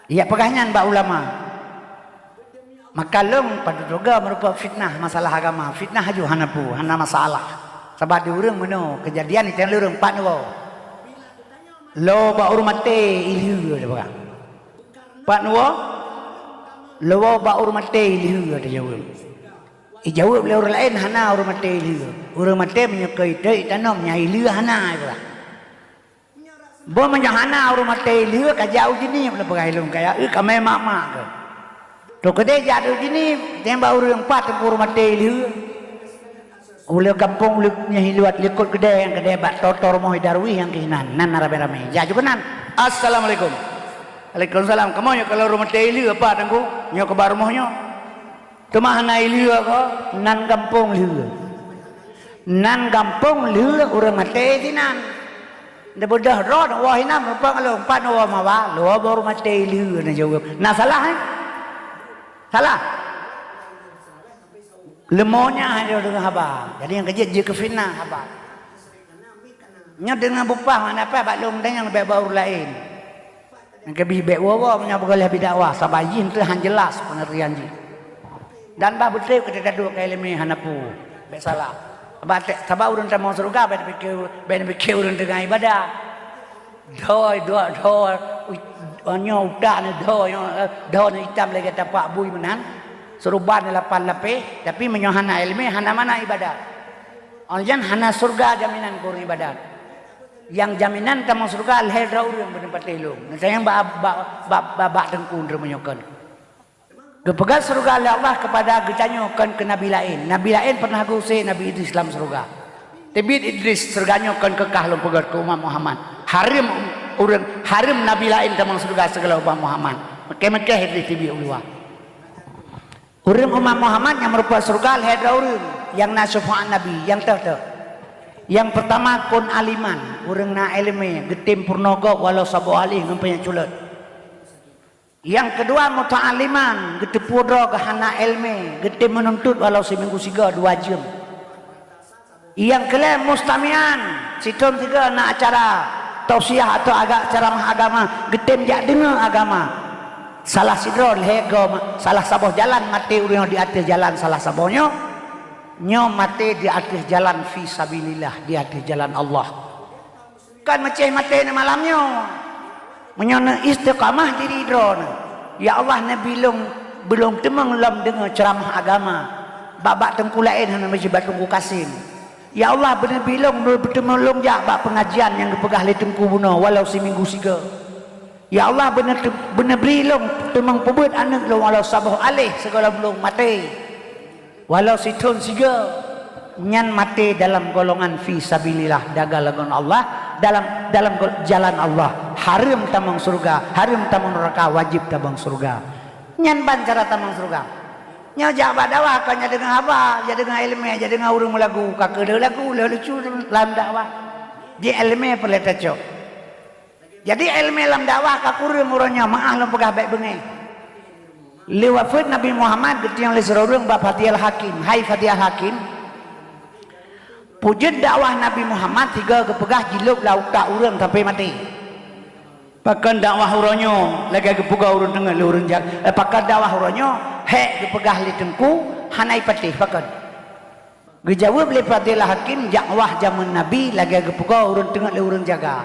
Jak peugah nyan bak ulama. Maka lôn padub droe meurupa fitnah masalah agama. Fitnah aju hana peue, hana masalah. Sabab di ureueng meunoe keujadian itang lureueng pat nyoe. Lo bak ureueng maté ilheueh, dia peugah. Pat nyoe, lo bak ureueng maté ilheueh, dia jaweueb. Ijaweueb lé ureueng laén, hana ureueng maté ilheueh. Ureueng maté meunyoe keu iteuk itanom, nyan ilheueh hana, dia peugah. Boh meunyoe hana ureueng maté ilheueh, ka jak u Jeunieb lôn peugah ilôn, ka jak, eh, ka mé mak-mak keuh. Troh keudeh jak u Jeunieb, tembak ureueng pat teungku ureueng maté ilheueh. Ulèe gampông leuek nyoe hiluat likot keudè nyang keudè bak totor rumoh Darwis nyang keuh nan, nan na ramé-ramé. Jak ju keunan. Assalamualaikum. Waalaikumsalam. Kamoe nyoe kalau ureueng maté ilheueh pat teungku, nyoe keuba rumoh nyoe. Teuma hana ilheueh ko, nan gampông lheueh. Nan gampông lheueh ureueng maté sinan. Neubeudôh droe neuwoe hinan meureumpok ngon lôn, pat neuwoe mawa, lôn woe bak ureueng maté ilheueh neujaweueb. Na salah, eh? Salah? Leumo nyan hana deungoe haba. Jadi nyang keujeuet jeuet keu fitnah haba. Nyoe deungon bupah mana pah bak lôn, deungon bak ureueng laén. Nyang keubiet bèk woe-woe meunyoe beugoleh bak dakwah, sabab jih teuh han jeulaih peungeurian jih. Dan bah beutôi keu teuka duek keu ileumèe hana peue, bèk salah. Sabab te-, sabab ureueng tamong syeuruga bèk neupiké, bèk neupiké ureueng teungoh ibadah. Dhoe, dhoe, dhoe, u-, nyoe utak neuh dhoe, nyoe, eh, dhoe neuh itam lagèe tapak bui meunan, seuruban neuh lapan lapéh, tapi meunyoe hana ileumèe, hana mangat ibadat. Óh lheueh nyan hana syeuruga jaminan keu ureueng ibadat. Nyang jaminan tamong syeuruga lhèe droe ureueng beuneupateh lôn. Neutanyong bak, bak, bak, bak, bak teungku droe meunyoe kon. Geupeugah syeuruga lé Allah keupada geutanyoe kon keu nabi laén. Nabi laén peureunah geuuse Nabi Idris lam syeuruga. Teubiet Idris, syeuruga nyoe kon keu kah lôn peugöt keu umat Muhammad. Hareuem ureueng, hareuem nabi laén tamong syeuruga sigohlom umat Muhammad. Meukéh-meukéh Idris teubiet u luwa. Ureueng umat Muhammad nyang meurumpok syeuruga lhèe droe ureueng nyang na syafa'at Nabi nyang teuh-teuh. Nyang peurtama kon aliman, ureueng na ileumèe, geutem peurunoe gob walau saboh alif ngon panyang culot. Nyang keudua muta'alliman, geuteupeue droe geuh hana ileumèe, geutem meununtut walau siminggu sigoe dua jeuem. Nyang keulhèe mustami'an, sithôn sigoe na acara tausiah atau agak ceramah agama, geutem jak deungoe agama. Salah sidroe lhèe goe ma-, salah saboh jalan maté ureueng di ateueh jalan salah saboh nyoe, nyoe maté di ateueh jalan fi sabilillah, di ateueh jalan Allah. Kon meucéh maté neuh malam nyoe. Meunyoe neuistiqamah diri droeneuh, "Ya Allah, neubi lôn, beulôn teumong lom deungoe ceuramah agama bak-bak teungku laén hana meucit bak Teungku Kasim. Ya Allah, beuneubi lôn, beuteumeung lôn jak bak peungajian nyang geupeugah lé teungku bunoe walau siminggu sigoe. Ya Allah, beuneu-, beuneubri lôn teumong peubeuet aneuëk lôn walau saboh aleh sigohlom lôn maté." Walau sithôn sigoe, nyan maté dalam golongan fi sabilillah, dagang lagoe Allah, dalam, dalam gol-, jalan Allah. Hareuem tamong syeuruga, hareuem tamong neuraka, wajéb tamong syeuruga. Nyan ban cara tamong syeuruga. Nyoe jak bak dakwah kon jak deungoe haba, jak deungoe iéleumé, jak deungoe ureuëng meulagu, ka keu lheueh lagu, lheueh lucu lam dakwah. Ji iéleumé peureulée tacok. Jadi iéleumé lam dakwah ka kureueng uroe nyoe, meuáh lôn peugah bék beungéh. Lé wafeuet Nabi Muhammad geutanyong lé sidroe ureuëng bak Fadil Hakim, "Hai Fadil Hakim, peue jeuet dakwah Nabi Muhammad sigoe geupeugah jilôb lam utak ureuëng sampai maté?" Pakon dakwah uroe nyoe lagée geupeugah ureuëng teungeut lé ureuëng jaga? Eh, pakon dakwah uroe nyoe hék geupeugah lé teungku hana ipatéh, pakon? Geujaweueb lé Fadil Hakim, dakwah jamén Nabi lagée geupeugah ureuëng teungeut lé ureuëng jaga.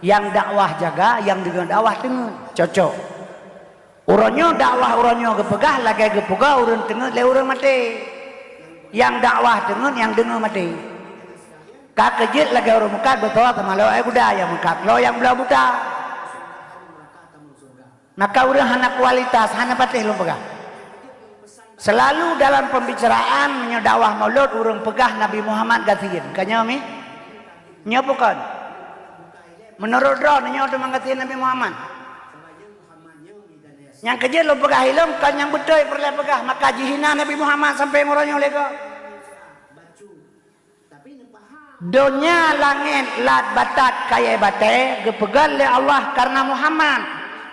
Nyang dakwah jaga, nyang deungoe dakwah teungeut. Cocok. Uroe nyoe dakwah uroe nyoe geupeugah lagée geupeugah ureuëng teungeut lé ureuëng maté. Nyang dakwah teungeut, nyang deungoe maté. Ka keu jeuet lagée ureuëng meukat beutôi teuma lé guda nyang meukat, lé nyang bloe buta. Maka ureuëng hana kualitas, hana patéh lôn peugah. Selalu dalam pembicaraan meunyoe dakwah Maulud ureuëng peugah Nabi Muhammad gasien. Ka nyoe mi? Nyoe bukon? Meunurot droe nyoe teuma gasien Nabi Muhammad. Nyang keu jeuet lôn peugah ilong kon nyang beutôi peureulée peugah, maka jihina Nabi Muhammad sampai meuronyong lego. Donya langét lat batat kayée batée geupeugét lé Allah kareuna Muhammad.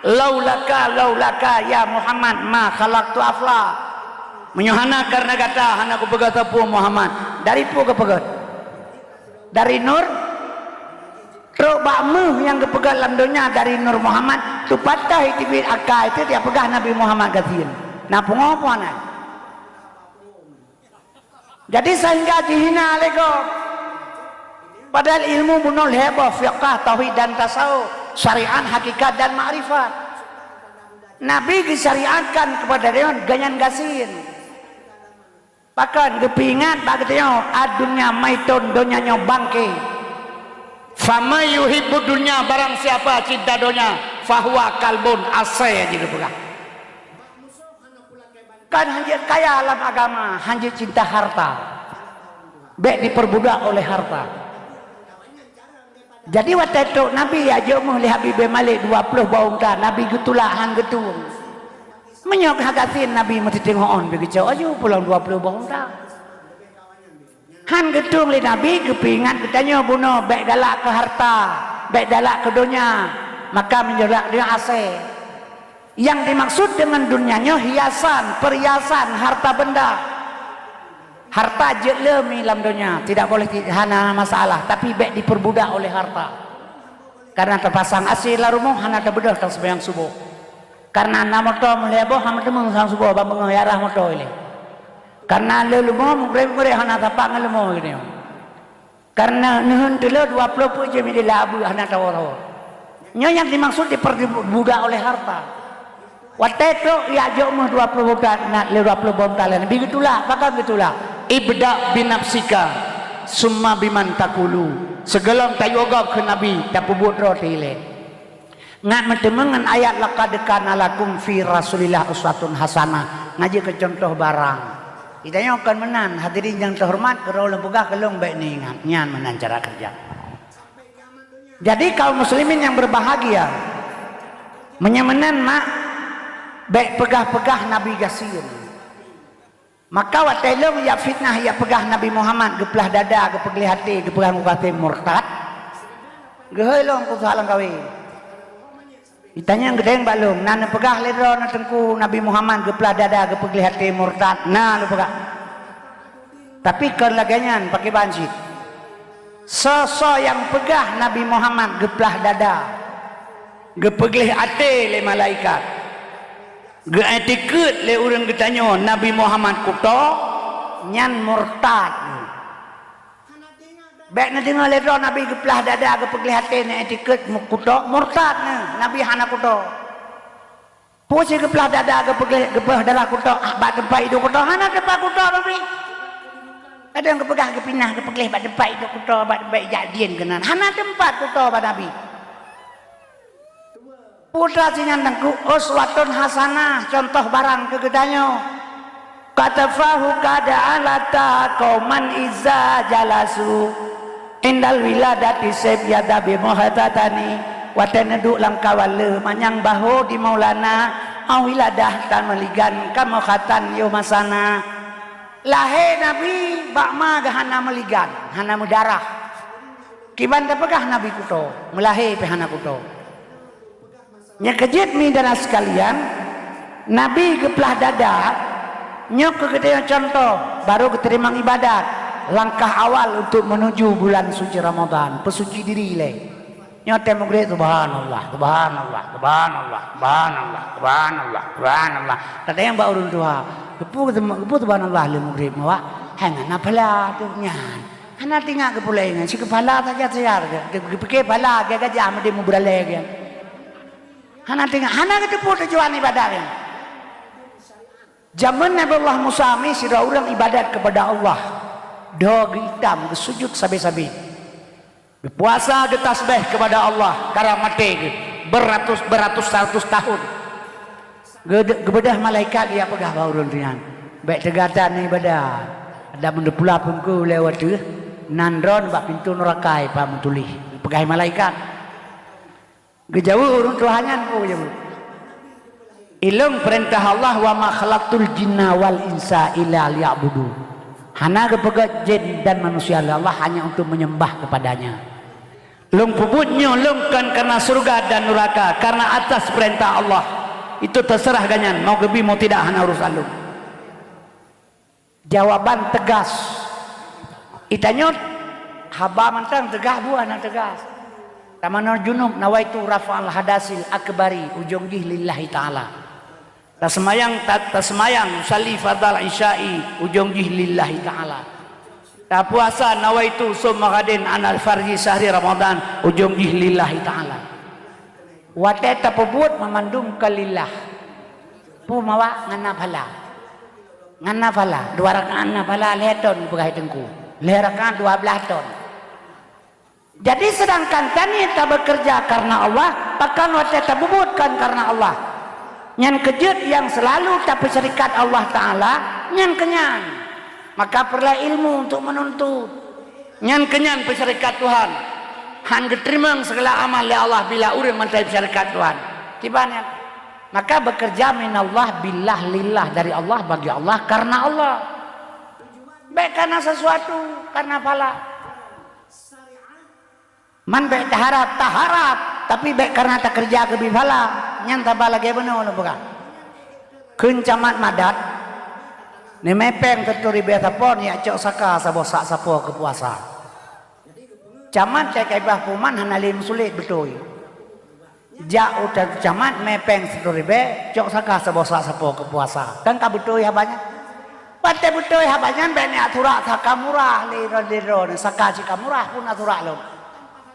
"Laulaka, laulaka ya Muhammad ma khalaqtu afla." Meunyoe hana kareuna gata hana kupeugét sapeue Muhammad. Dari peue geupeugét? Dari nur. Trok bak méuh nyang geupeugét lam donya dari nur Muhammad, teupatéh teubiet akai teuh dia peugah Nabi Muhammad gasien. Na pungo puana. Jadi sehingga jihina lego. Padahal ilmu bunoe lhée boh, fiqah, tauhid dan tasawuf, syariat, hakikat dan makrifat. Nabi geusyariatkan kepada deungon ganyan gasien. Pakon geupeuingat bak geutanyoe, "Ad-dunya maitun, donya nyoe bangke." "Faman yuhibbud dunya," barang siapa cinta donya, "fahuwa kalbun," asée jih geupeugah. Kan hanjeuet kaya lam agama, hanjeuet cinta harta. Bék diperbudak oleh harta. Jadi watée trok Nabi ya jok méuh lé Habib bin Malik dua ploh boh unta, Nabi geutulak han geutueng. Meunyoe ka gasien Nabi meuteuteueng hon beu geucok aju pulang dua ploh boh unta. Han geutueng lé Nabi geupeuingat geutanyoe bunoe bék galak keu harta, bék galak keu donya, maka meunyoe galak donya asée. Yang dimaksud dengan dunia nyoe hiasan, perhiasan, harta benda. Harta jeuet le mi lam donya, tidak boleh ti-, hana masalah, tapi bék diperbudak oleh harta. Karena terpasang asée lam rumoh hana teubeudôh tang seumayang suboh. Karena na moto meulhée boh hana teumeung sang suboh ban beungoh yarah moto ilée. Karena le leumo mugreb-mugreb hana sapat ngon leumo geutanyoe. Karena neuheun teuleu dua ploh peuet jeuem ideh lam abeuk hana tawoe-tawoe. Nyoe nyang dimaksud diperbudak oleh harta. Watée trok jak jok méuh dua ploh boh unta, na lé dua ploh boh unta lé Nabi geutulak, pakon geutulak? "Ibda binafsika, summa biman takulu." Sigohlom tayue gob keu Nabi, tapeubuet droe teuh ilée. Ngat meuteumeung ngon ayat, "Laqad kana lakum fi Rasulillah uswatun hasanah." Ngaji keu contoh barang. Geutanyoe kon meunan, hadirin nyang teuhoreumat, keudroe lôn peugah keu lôn bék neuingat. Nyan meunan cara keureuja. Jadi kaum muslimin yang berbahagia, meunyoe meunan mak, bék peugah-peugah Nabi gasien. Maka watée lom jak fitnah, jak peugah Nabi Muhammad geuplah dada, geupeugleh até, geupeugah mukasém murtad. Geuhôi lom keu soalan kawé. Ditanyong geudeng bak lôn, na neupeugah lé droe na Teungku Nabi Muhammad geuplah dada, geupeugleh até murtad? Na neupeugah. Tapi kon lagée nyan, pakriban cit. Soe-soe nyang peugah Nabi Muhammad geuplah dada, geupeugleh até lé malaikat, geuiktikeuet lé ureuëng geutanyoe Nabi Muhammad kuto, nyan murtad. Bék neudeungoe lé droe Nabi geuplah dada, geupeugleh até, neuiktikeuet kuto, murtad nyan, Nabi hana kuto. Peue si geuplah dada, geupeugleh, geupeugleh dada kuto, ah, bak teumpat iduek kuto, hana teumpat kuto Nabi. Kadang geupeugah geupinah, geupeugleh bak teumpat iduek kuto, bak teumpat jak dien keunan. Hana teumpat kuto bak Nabi. Peue teuma si nyan Teungku, uswatun hasanah, contoh barang keu geutanyoe. Katafahu kada alata qauman iza jalasu indal wiladati seb yada bi muhatatani. Watée neuduek lam kawan le manyang baho di Maulana, Au wiladah tan meuligan kamoe khatan yoh masana. Lahé Nabi bak ma geuh hana meuligan, hana meudarah. Kiban tapeugah Nabi kuto, meulahé pih hana kuto. Nyang keujeuet mi dara sekalian, Nabi geuplah dada, nyoe keu geutanyoe contoh, baru geuteurimong ibadat, langkah awal untuk menuju bulan suci Ramadan, peusuci diri lé. Nyoe teuh meugreb, subhanallah, subhanallah, subhanallah, subhanallah, subhanallah, subhanallah. Kadang bak ureuëng tuha, geupeu, geupeu subhanallah lé meugreb, awak hai ngon na phala tu nyan. Hana teuingat geupulai nyan, si keupala saja siar, geupike phala gagah gajah meudeh meubeuralée geuh. Hana teuingat, hana geuteupeue tujuan ibadat nyan. Jameun Nabi Allah Musa mi sidroe ureuëng ibadat kepada Allah. Dho geuitam, geusujut sabe-sabe. Geupuasa, geutasbeh kepada Allah, karang maté geuh beratus-beratus ratus tahun. Geude-, geubeudôh malaikat geujak peugah bak ureuëng nyan, "Bék teuga that ibadat. Adak meuneupeula peungku lewat teuh, nan droen bak pintoe nuraka ipa meutuléh," geupeugah malaikat. Geujaweueb ureuëng tuha nyan, "Oh, geujaweueb, ilôn peurintah Allah, 'Wa ma khalaqtul jinna wal insa illa liya'budun.' Hana geupeugét jin dan manusia lé Allah hanya untuk menyembah kepada-Nya. Lôn peubuet nyoe lôn kon karena syurga dan nuraka, karena atas peurintah Allah. Itu terserah gobnyan, mau geubi mau tidak, hana urusan lôn." Jawaban teugas. Itanyoe haba mantong teugas, buah na teugas. Tamanoe junub, nawaitu rafa'al hadasil akbari, ujong jih lillahi ta'ala. Taseumayang, ta-, taseumayang, usalli fardal isya'i, ujong jih lillahi ta'ala. Tapuasa, nawaitu shauma ghadin 'anil fardhi syahri Ramadan, ujong jih lillahi ta'ala. Watée tapeubuet meumandum ka lillah. Peue mawak ngon na phala. Ngon na phala, dua rakaat na phala lhée thon peugah teungku. Lhée rakaat dua blaih thon. Jadi sedangkan tanyoe tabeukeureuja karena Allah, pakon watée tapeubuet kon karena Allah. Nyan keujeuet nyang seulalu tapeusyarikat Allah Ta'ala, nyan keunyan. Maka peureulée ilmu untuk meununtut. Nyan keunyan peusyarikat Tuhan. Han geuteurimong segala amal lé Allah bila ureuëng mantong peusyarikat Tuhan. Kiban nyan. Maka bekerja minallah billah lillah, dari Allah, bagi Allah, karena Allah. Bék karena sesuatu, karena phala. Man bék taharab, taharab, tapi bék karena takeureuja keubi phala. Nyan taba lagée bunoe lôn peugah. Kheun camat madat, neumé péng siratoh ribée sapo, neujak cok saka saboh sak sapo keu puasa. Camat teuka ibah puman hana lé meusulet beutôi. Jak u camat mé péng siratoh ribée, cok saka saboh sak sapo keu puasa. Kan ka beutôi haba nyan? Watée beutôi haba nyan, bék neujak surak saka murah lé droe, lé droe, saka sika murah pun na surak lom.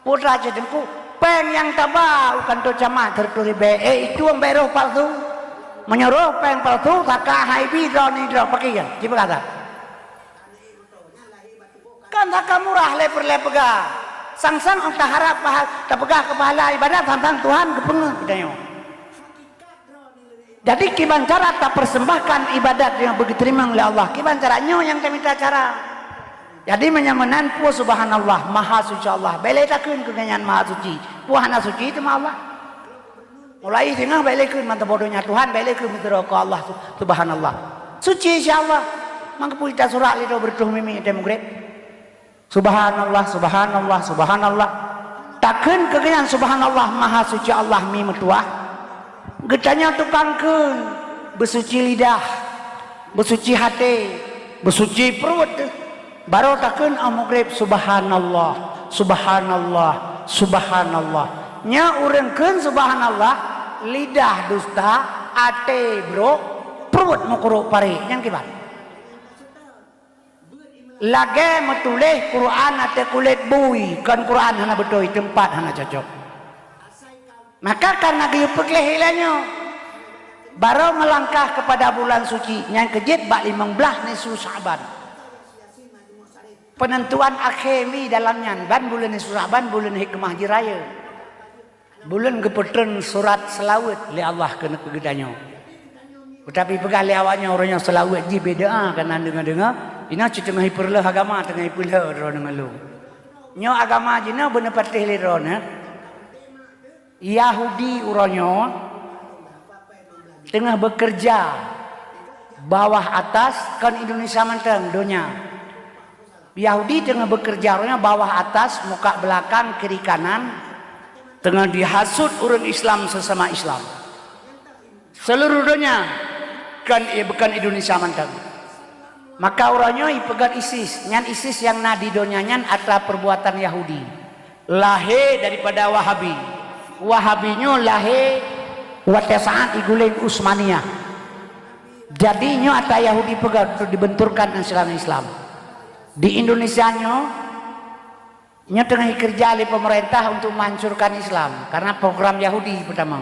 Putra cit teungku, péng nyang taba u kantô camat siratoh ribée, eh, itu bék roh palsu. Meunyoe roh péng palsu, saka hai bi droe ni droe pakriban. Jipeugah that. Kan saka murah lé peureulée peugah. Sang-sang ôn taharab paha-, tapeugah keu pahala ibadat, sang-sang Tuhan geupeungeut geutanyoe. Jadi kiban cara tapersembahkan ibadat nyang beugeuteurimong lé Allah, kiban cara nyoe nyang tamita cara. Jadi meunyoe meunan peue subhanallah, maha suci Allah, bék lé takheun keu gobnyan maha suci, peue hana suci teuma Allah. Mulai singoh bék lé kheun mantong boh donya Tuhan, bék lé kheun meusidroe keu Allah, subhanallah. Suci insya Allah. Mangkeupui tasurak lé droe beureutoh mimi tée meugreb. Subhanallah, subhanallah, subhanallah. Takheun keu gobnyan subhanallah, maha suci Allah mi meutuah. Geutanyoe tukang kheun, beusuci lidah, beusuci até, beusuci pruet. Barô takheun 'oh meugreb, subhanallah, subhanallah, subhanallah. Nyoe ureuëng kheun subhanallah, lidah dusta, até brok, pruet meukurok parek. Nyang kiban? Lagée meutuléh Quran ateueh kulét bui, kon Quran hana beutôi, teumpat hana cocok. Maka karena geuyue peugleh ilée nyoe, barô meulangkah keupada bulan suci nyang keujeuet bak limong blaih nisfu Sya'ban. Peunentuan akhé mi dalam nyan, ban buleuen nisfu Sya'ban buleuen hikmah jih rayeuk. Buleuen geupeutreun surat seulaweuet lé Allah keuneuk keu geutanyoe. Teutapi peugah lé awaknyoe, uroe nyoe seulaweuet jih beda, kana deungoe-deungoe, inoe cit teungoh ipeureuloh agama, teungoh ipeulheueh droeneuh ngon lôn. Nyoe agama jinoe beuneupatéh lé droeneuh. Yahudi uroe nyoe, teungoh beukeureuja bawah atas, kon Indonesia mantong, donya. Yahudi teungoh beukeureuja, uroe nyoe bawah atas, muka belakang, kiri kanan, teungoh jihasut ureuëng Islam sesama Islam. Seluruh donya, kon, kon Indonesia mantong. Maka uroe nyoe ipeugét ISIS, nyan ISIS nyang na di donya nyan atra perbuatan Yahudi. Lahé daripada Wahabi. Wahabi nyoe lahé watée saát iguléng Utsmaniyah. Jadi nyoe atra Yahudi peugét untuk dibenturkan Islam-Islam. Di Indonesia nyoe, nyoe teungoh ikeureuja lé pemerintah untuk menghancurkan Islam karena program Yahudi pertama.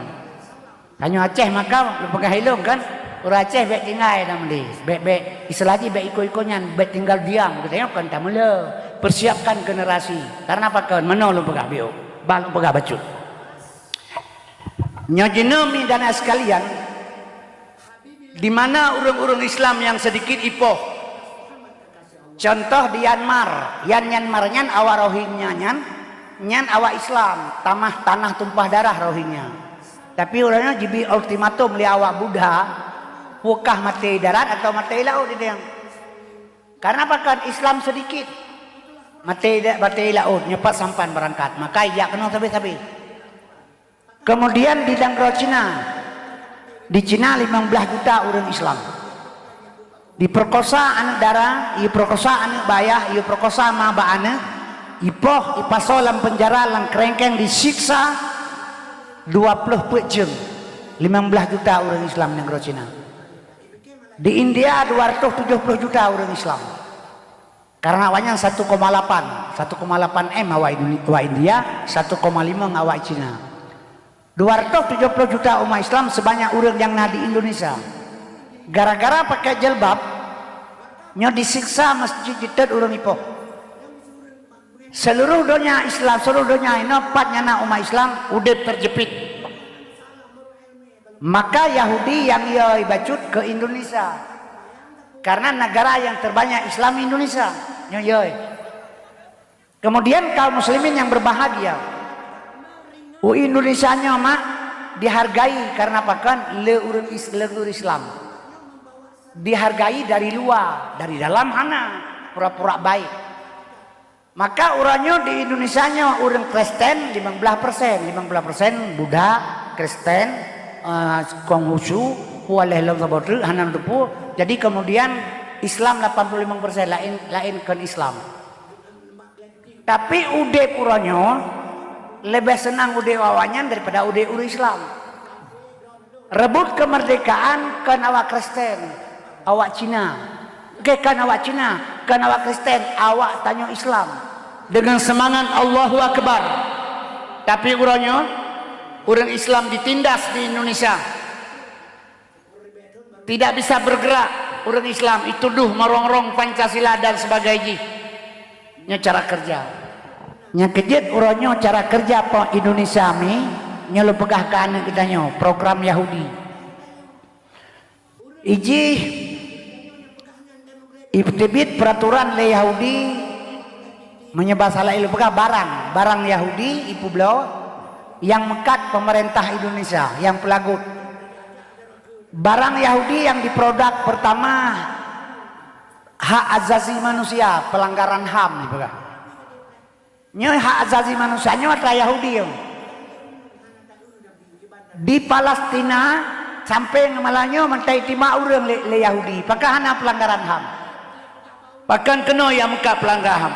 Tanyoe Aceh maka lôn peugah ilong kan, ureuëng Aceh bék tinggai lam lé, bék, bék, istilah jih bék iko-iko nyan, bék tinggal diam, geutanyoe kon tameulé, persiapkan generasi. Karena apa kon? Meunoe lôn peugah biôh, bah lôn peugah bacut. Nyoe jinoe mi dan sekalian, di mana ureuëng-ureuëng Islam nyang sedikit ipoh. Contoh di Myanmar, yan Myanmar nyan awak Rohingya nyan, nyan awak Islam, tamah tanah tumpah darah Rohingya. Tapi ureuëng nyan jibi ultimatum lé awak Buddha, peue kah maté darat atau maté laôt di diang. Karena apa kon Islam sedikit. Maté da-, maté laôt, nyoe pat sampan beurangkat. Maka ijak keunoe sabe-sabe. Kemudian di nanggroe Cina, di Cina limong blaih juta ureuëng Islam. Diperkosa aneuëk dara, iperkosa aneuëk bak ayah, iperkosa ma bak aneuëk, ipoh, ipasoe lam penjara, lam kerengkeng, disiksa dua ploh peuet jeuem. Limong blaih juta ureuëng Islam nanggroe Cina. Di India dua ratus tujoh ploh juta ureuëng Islam. Karena awaknyan satu koma lapan, satu koma lapan M awak Indone-, awak India, satu koma lima awak Cina. Dua ratus tujoh ploh juta umat Islam sebanyak ureuëng nyang na di Indonesia. Gara-gara pakai jilbab, nyoe disiksa masjid jitet ureuëng ipoh. Seluruh donya Islam, seluruh donya inoe pat nyang na umat Islam udeb terjepit. Maka Yahudi nyang yoi bacut ke Indonesia. Karena negara yang terbanyak Islam Indonesia. Nyoe yoi. Kemudian kaum muslimin yang berbahagia. U Indonesia nyoe mak dihargai karena apa kon? Le ureuëng Is-, le ureuëng Islam. Dihargai dari luar, dari dalam hana pura-pura baik. Maka uroe nyoe di Indonesia nyoe ureuëng Kristen limong blaih persen, limong blaih persen Buddha, Kristen, eh, Konghucu, pualeh lom saboh treuk, hana teupeu. Jadi kemudian Islam lapan puluh lima persen, laén, laén kon Islam. Tapi udeb uroe nyoe leubeh seunang udeb awaknyan daripada udeb ureuëng Islam. Rebut kemerdekaan kon awak Kristen, awak Cina. Oke, kon awak Cina, kon awak Kristen, awak tanyoe Islam. Dengan semangat Allahu Akbar. Tapi uroe nyoe, ureuëng Islam ditindas di Indonesia. Tidak bisa bergerak, ureuëng Islam dituduh merongrong Pancasila dan sebagainya. Nyoe cara kerja. Nyang keujeuet uroe nyoe cara kerja po Indonesia mi, nyoe lôn peugah keu aneuëk geutanyoe, program Yahudi. Ijih iteubiet peraturan lé Yahudi, meunyoe basa laén lôn peugah barang, barang Yahudi ipubloe nyang meukat pemerintah Indonesia, nyang peulagut. Barang Yahudi nyang diproduk pertama hak azazi manusia, pelanggaran HAM dipeugah. Nyoe hak azazi manusia nyoe atra Yahudi nyoe. Di Palestina sampai ngon malam nyoe mantong itimbak ureuëng lé, lé Yahudi. Pakon hana pelanggaran HAM? Pakon keunoe nyang meukat pelanggaran HAM?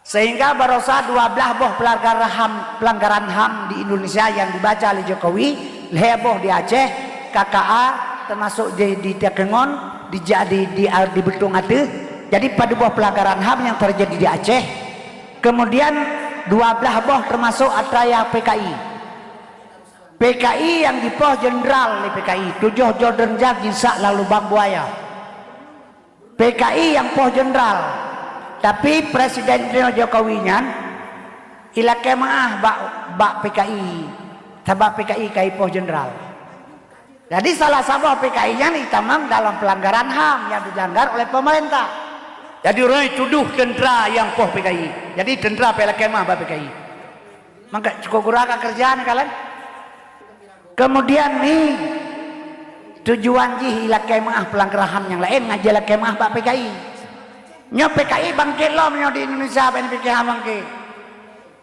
Sehingga barosa dua blaih boh pelanggaran HAM, pelanggaran HAM di Indonesia nyang dibaca lé Jokowi, lhée boh di Aceh, K K A, termasuk di, di Takengon, di, di, di, di Beutong ateueh. Jadi padub boh pelanggaran HAM nyang terjadi di Aceh. Kemudian dua blaih boh termasuk atra nyang P K I. P K I nyang dipoh jenderal lé P K I, tujoh jenderal jisak lam lubang buaya. P K I nyang poh jenderal. Tapi Presiden Jokowi nyan ilakée meuáh bak, bak P K I, sabab P K I ka ipoh jenderal. Jadi salah saboh P K I nyan itamong dalam pelanggaran HAM nyang dilanggar oleh pemerintah. Jadi ureuëng tuduh tentera nyang poh P K I. Jadi tentera pih lakée meuáh bak P K I. Maka cukup gura ka kerja ni kalian. Kemudian ni Tujuan jih ilakée meuáh peulanggaran HAM nyang laén, ngon jilakée meuáh bak PKI. Nyoe PKI bangkét lom nyoe di Indonesia, ban PKI bangkét.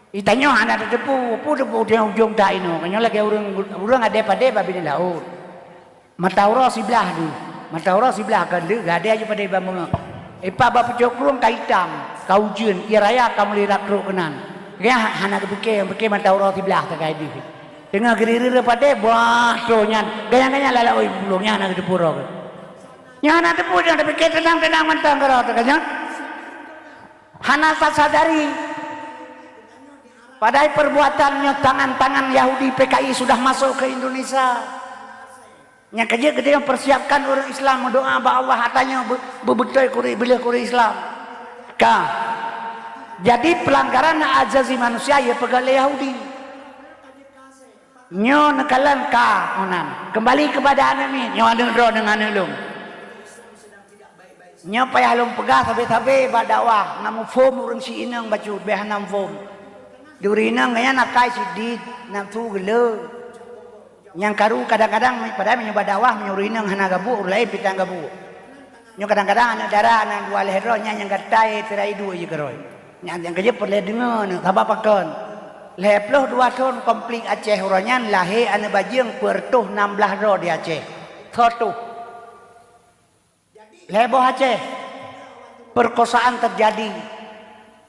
Itanyoe hana tateupeue, peue teupeu ujong that inoe. Nyoe lagée ureuëng, ureuëng adé padé bak binéh laôt. Mata uroe siblah deuh, mata uroe siblah kon deuh, gadée aju padé bak meungeue. Ipa bak pucok krueng ka itam, ka ujeuen, ie raya ka mulai rab trok keunan. Gaya hana geupike, pike mata uroe siblah sagai deuh. Teungoh geurireue padé, bah, troh nyan, gaya-gaya lalak oi, bulong nyan hana geuteupeue uroe. Nyan hana teupeue, nyan tapike teunang-teunang mantong keudroe teuh nyan. Hana tasadari. Padahai perbuatan nyoe tangan-tangan Yahudi PKI sudah masuk ke Indonesia. Nyang keujeuet geutanyoe persiapkan ureuëng Islam meudoa bak Allah, ata nyoe beu-, beubeutôi kuri, bileuh kuri Islam. Ka. Jadi pelanggaran hak asasi manusia ya peugah lé Yahudi. Nyoe neukalon ka meunan. Kembali kepada aneuk miet, nyoe aneuk droe deungon aneuk lôn. Nyoe payah lôn peugah sabe-sabe bak dakwah, na muphom ureuëng si inong bacut, beh hana muphom. Di ureuëng inong nyan akai sidit, nafsu geuleu. Nyang karu kadang-kadang, padahai meunyoe bak dakwah, meunyoe ureuëng inong hana gabuek, ureuëng laén pih tan gabuek. Nyoe kadang-kadang aneuk dara, aneuk dua lhée droe, nyan nyang gatai teurai duek jih keudroe. Nyan nyang keujeuet peureulée deungoe nyoe, sabab pakon? Lhée ploh dua thon konflik Aceh uroe nyan lahé aneuk bajeueng peureutôh nam blaih droe di Aceh. Soe tuh? Lhée boh Aceh, perkosaan terjadi.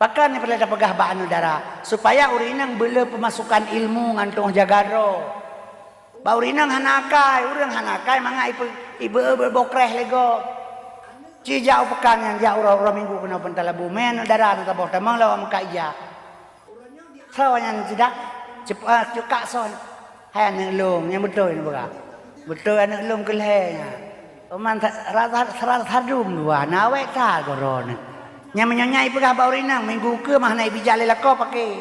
Pakon nyang peureulée tapeugah bak aneuk dara, supaya ureuëng inong beuleu peumasukan ilmu ngon tueng jaga droe. Bak ureuëng inong hana akai, ureuëng hana akai mangat ipe-, ibe-, ibe-, bokreh lé gob. Ci jak u peukan nyan, jak uroe-uroe minggu keunoe peuntalabu, mé aneuk dara na saboh tamong lawak meukat ija. Soe nyan sidak? Cep-, ah, cukak soe? Hai aneuk lôn, nyang beutôi neupeugah. Beutôi aneuk lôn keu lhée nyan. Uman sa-, rasa, rasa sadum dua, na awék that goe droeneuh. Nyang meunyoe nyan ipeugah bak ureuëng inong, minggu keue mah hana ibijak lé lakoe paké.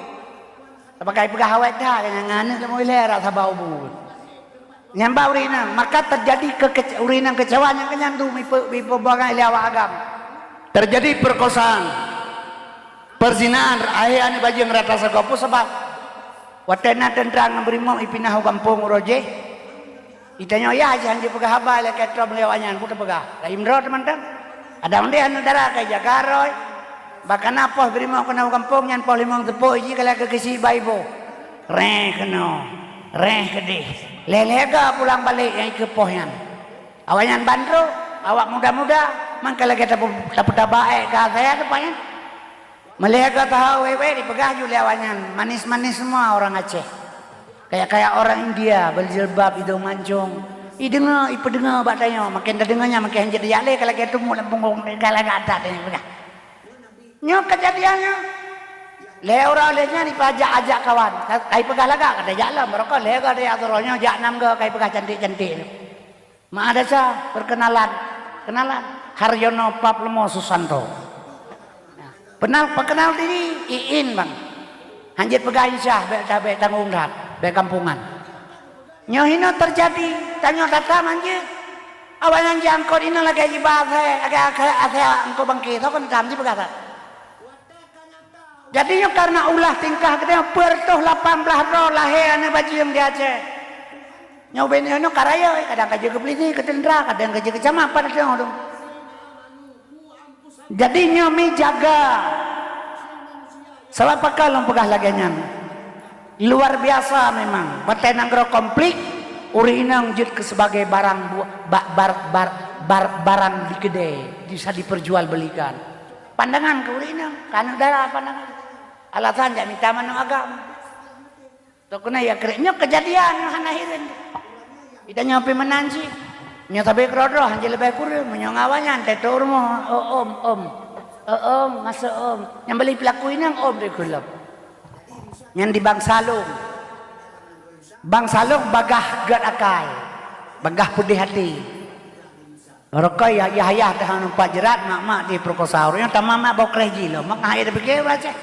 Tapakai ipeugah awék that, nyang aneuk lôn lhée rasa bak ubu. Nyang bak ureuëng inong, maka terjadi kekece-, ureuëng inong kecewa nyang keunyan tu mipe-, mipeubuangan lé awak agam. Terjadi perkosaan. Perzinahan, lahé aneuk bajeueng rata sagoe peue sabab? Watée na teuntra ngon beurimong ipinah u gampông uroe jéh, itanyoe yah jih han jipeugah haba lé keutrom lé awaknyan, peue teupeugah? Laén droe teumantong. Adak mandeh aneuk dara ka jaga roe, bak kana poh beurimong keunoe u gampông nyan poh limong teupok jih ka lhée keu keusiek bak iboh. Réh keunoe, réh keudeh. Lhée-lhée ga pulang balek nyang ikeue poh nyan. Awaknyan ban trok, awak muda-muda, mangka lagée tape-, tapeutaba ék ka saya teupanya. Meulhée ka taha wék-wék dipeugah ju lé awaknyan, manis-manis semua orang Aceh. Kayak-kayak orang India, berjilbab, hidung mancung. Ideungoe, ipeudeungoe bak tanyoe, makin tadeungoe nyan makin hanjeuet tajak lé ka lagée teumuk lam punggong, ka lagée adat tanyoe peugah. Nyoe keujadian nyoe. Lhée uroe lhée nyan ipajak-ajak kawan. Ka, ka ipeugah lagak, ka tajak lom, barokon lhée ka tajak sidroe nyoe jak nam goe ka ipeugah cantik-cantik. Meu'ah desya, perkenalan. Kenalan. Haryono Pap Leumo Susanto. Peunal, peukeunal diri, Iin, Bang. Hanjeuet peugah insyah, bék, bék tanggong that, bék kampungan. Nyoe hinoe teujadi, tanyoe tatam hanjeuet. Awaknyan jiangkot inoe lagée jiba asée, lagée asée, asée angkot bangke, soe kon tam jipeugah that. Jadi nyoe kareuna ulah tingkah geutanyoe peureutôh lapan blaih droe lahé aneuk bajeueng di Aceh. Nyoe ubé nyoe ka rayeuk, kadang ka jeuet keu pulisi, keu teuntra, kadang ka jeuet keu camat, padahai teuh dong. Jadi nyoe mi jaga. Sabab pakon lôn peugah lagée nyan? Luar biasa memang. Watée nanggroe konflik, ureuëng inong jeuet keu sebagai barang bu-, ba-, bar-, bar-, bar-, barang di keudée, bisa diperjualbelikan. Pandangan keu ureuëng inong, keu aneuk dara pandangan. Alasan jak mita manok agam. Toh keuneuk ya krek nyoe keujadian nyoe hana hireuen. Ita nyoe pih meunan cit. Nyoe sabe keudroe-droe hanjeuet leubeh kureueng, meunyoe ngon awaknyan teuh rumoh, "Oh, om, om. Oh, om, masuk, om." Nyang beli peulaku inong, om, pih kulom. Nyan di bansa lôn. Bansa lôn bagah gét akai, bagah peudeh até. Rukon yah-, yah-yah dah numpak jeurat, mak-mak diperkosa. Ureuëng nyoe tamam mak boh kreh jih lom, mak hai dipike ureuëng Aceh.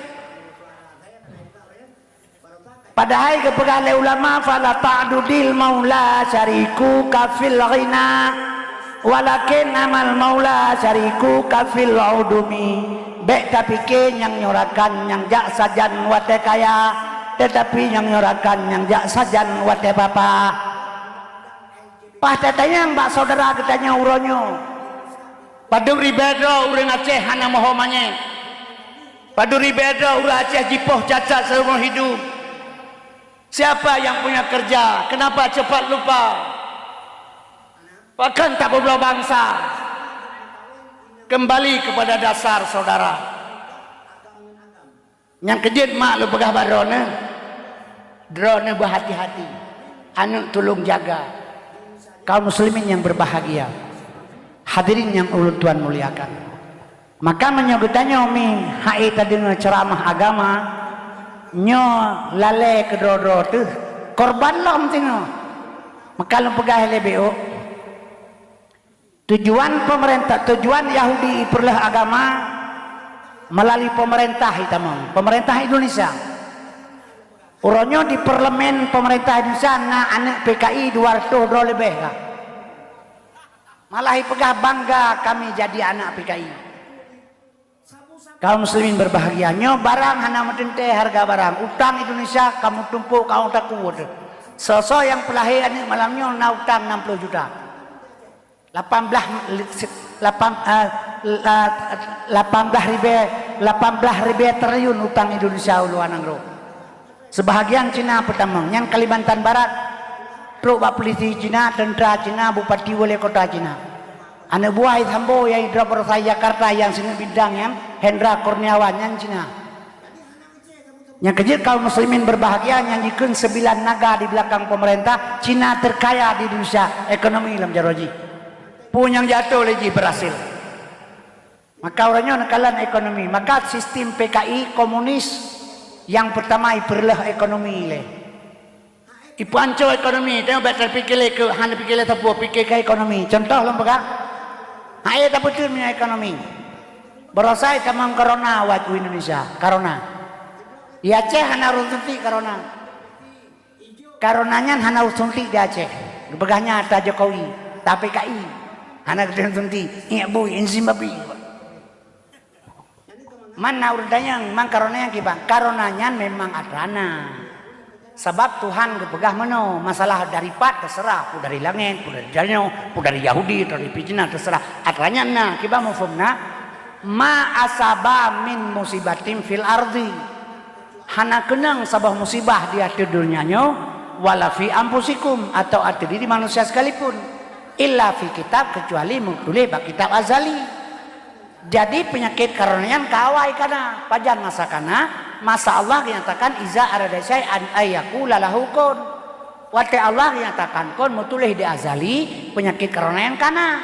Padahai geupeugah lé ulama, "Fala ta'dudil maula syarikuka fil ghina, walakin amal maula syarikuka fil udumi." Bék tapike nyang nyoe rakan nyang jak sajan watée kaya, teutapi nyang nyoe rakan nyang jak sajan watée papa. Paih tatanyong bak syedara geutanyoe uroe nyoe, padub ribée droe ureuëng Aceh hana moho manyét? Padub ribée droe ureuëng Aceh jipoh cacat seumur hidup? Siapa yang punya kerja? Kenapa cepat lupa? Pakon tapeubloe bansa? Kembali kepada dasar, syedara. Nyang keujeuet mak lôn peugah bak droeneuh, droeneuh beuhati-hati. Aneuëk tulông jaga. Kaum muslimin nyang berbahagia, hadirin nyang ulôn tuan muliakan. Maka meunyoe geutanyoe mi hai tadeungoe ceuramah agama, nyoe lalée keudroe-droe teuh, korban lom singoh. Maka lôn peugah lé B O, tujuan pemerintah, tujuan Yahudi ipeureuloh agama melalui pemerintah itamong, pemerintah Indonesia. Uroe nyoe di parlemen pemerintah Indonesia na aneuëk P K I dua ratus droe leubeh lah. Malah ipeugah bangga kami jadi anak P K I. Kaum muslimin berbahagia, nyoe barang hana meuteuntée hareuga barang. Utang Indonesia kamoe tumpôk kamoe takue. Soe-soe nyang peulahé aneuëk malam nyoe na utang enam puluh juta. Lapan belas, lapan, eh, la-, lapan belas ribée, lapan belas ribée triliun utang Indonesia u luwa nanggroe. Seubahagian Cina peutamong, nyang Kalimantan Barat, trok bak polisi Cina, teuntra Cina, bupati, wali kota Cina. Aneuëk buah Sambo nyang idrob baroesa Jakarta nyang sineuk bintang nyan, Hendra Kurniawan, nyan Cina. Nyang keujeuet kaum muslimin berbahagia nyang jikheun sembilan naga di belakang pemerintah, Cina terkaya di Indonesia, ekonomi lam jaroe jih. Peue nyang jiatoe lé jih berhasil. Maka uroe nyoe neukalon ekonomi. Maka sistem P K I komunis nyang peurtama ipeureuloh ekonomi lé. Ipeuanco ekonomi, teuh bék tapike lé keu, hana pike lé sapeue, pike keu ekonomi. Contoh lôn peugah, hai tapeuteun meunyoe ekonomi. Baroesa tamong corona awai u Indonesia, corona. Di Aceh hana ureuëng suntik corona. Corona nyan hana ureuëng suntik di Aceh. Geupeugah nyan ata Jokowi, ta P K I. Hana geuteun suntik, iek bui, insin babi. Man na ureuëng tanyong, man corona nyan kiban? Corona nyan memang atra na. Sabab Tuhan geupeugah meunoe, masalah dari pat teuseurah, peue dari langét, peue dari tanyoe, peue dari Yahudi, peue dari Cina, teuseurah. Atra nyan na, kiban muphom na? Ma asaba min musibatin fil ardi. Hana keunong saboh musibah di ateueh donya nyoe, wala fi anfusikum, atau ateueh diri manusia sekalipun, illa fi kitab, kecuali meutuléh bak kitab azali. Jadi, peunyakét corona nyan ka awai kana. Pajan masa kana? Masa Allah geunyatakan, "Iza arada syai'an ayyakula lahu kun." Watée Allah geunyatakan kun, meutuléh di azali, peunyakét corona nyan kana.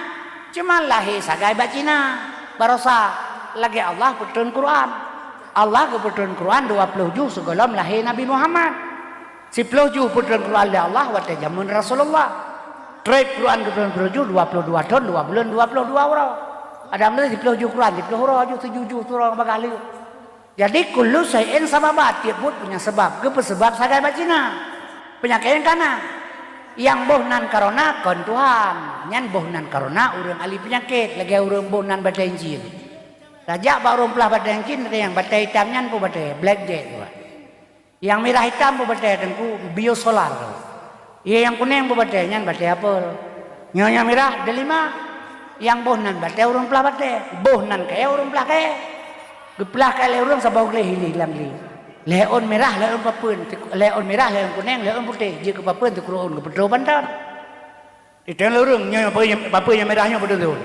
Cuma lahé sagai bak Cina. Baroesa, lagée Allah peutreun Quran. Allah geupeutreun Quran dua ploh juh sigohlom lahé Nabi Muhammad. Siploh juh peutreun Quran lé Allah watée jamén Rasulullah. Treb Quran geutreun ploh juh, dua ploh dua thon, dua buleuen, dua ploh dua uroe. Adam lé siploh juh Quran, siploh uroe, juh, tujoh juh, uroe bagah lé. Jadi, kullu syai'in sababa, tieb buet punya seubab. Geupeuseubab sagai bak Cina. Peunyakét nyang kana. Nyang boh nan corona kon Tuhan. Nyan boh nan corona ureuëng ahli peunyakét, lagée ureuëng boh nan batée incin. Tajak bak ureuëng peulaih batée incin, nyang batée itam nyan peue batée, black death. Nyang mirah itam peue batée teungku, biosolar. Iya nyang kunéng peue batée, nyan batée apel. Nyoe nyang mirah delima, nyang boh nan batée ureuëng peulaih batée, boh nan kayée ureuëng peulaih kayée. Geupeulaih kayée lé ureuëng saboh gleh ilih lam gleh. Lhée ôn mirah, lhée ôn papeuen, lhée ôn mirah, lhée ôn kunéng, lhée ôn putéh, jeuet keu papeuen teukeuruon geupeutroh bantan. Itong lé ureuëng nyoe, papeuen nyang mirah nyoe beutôi.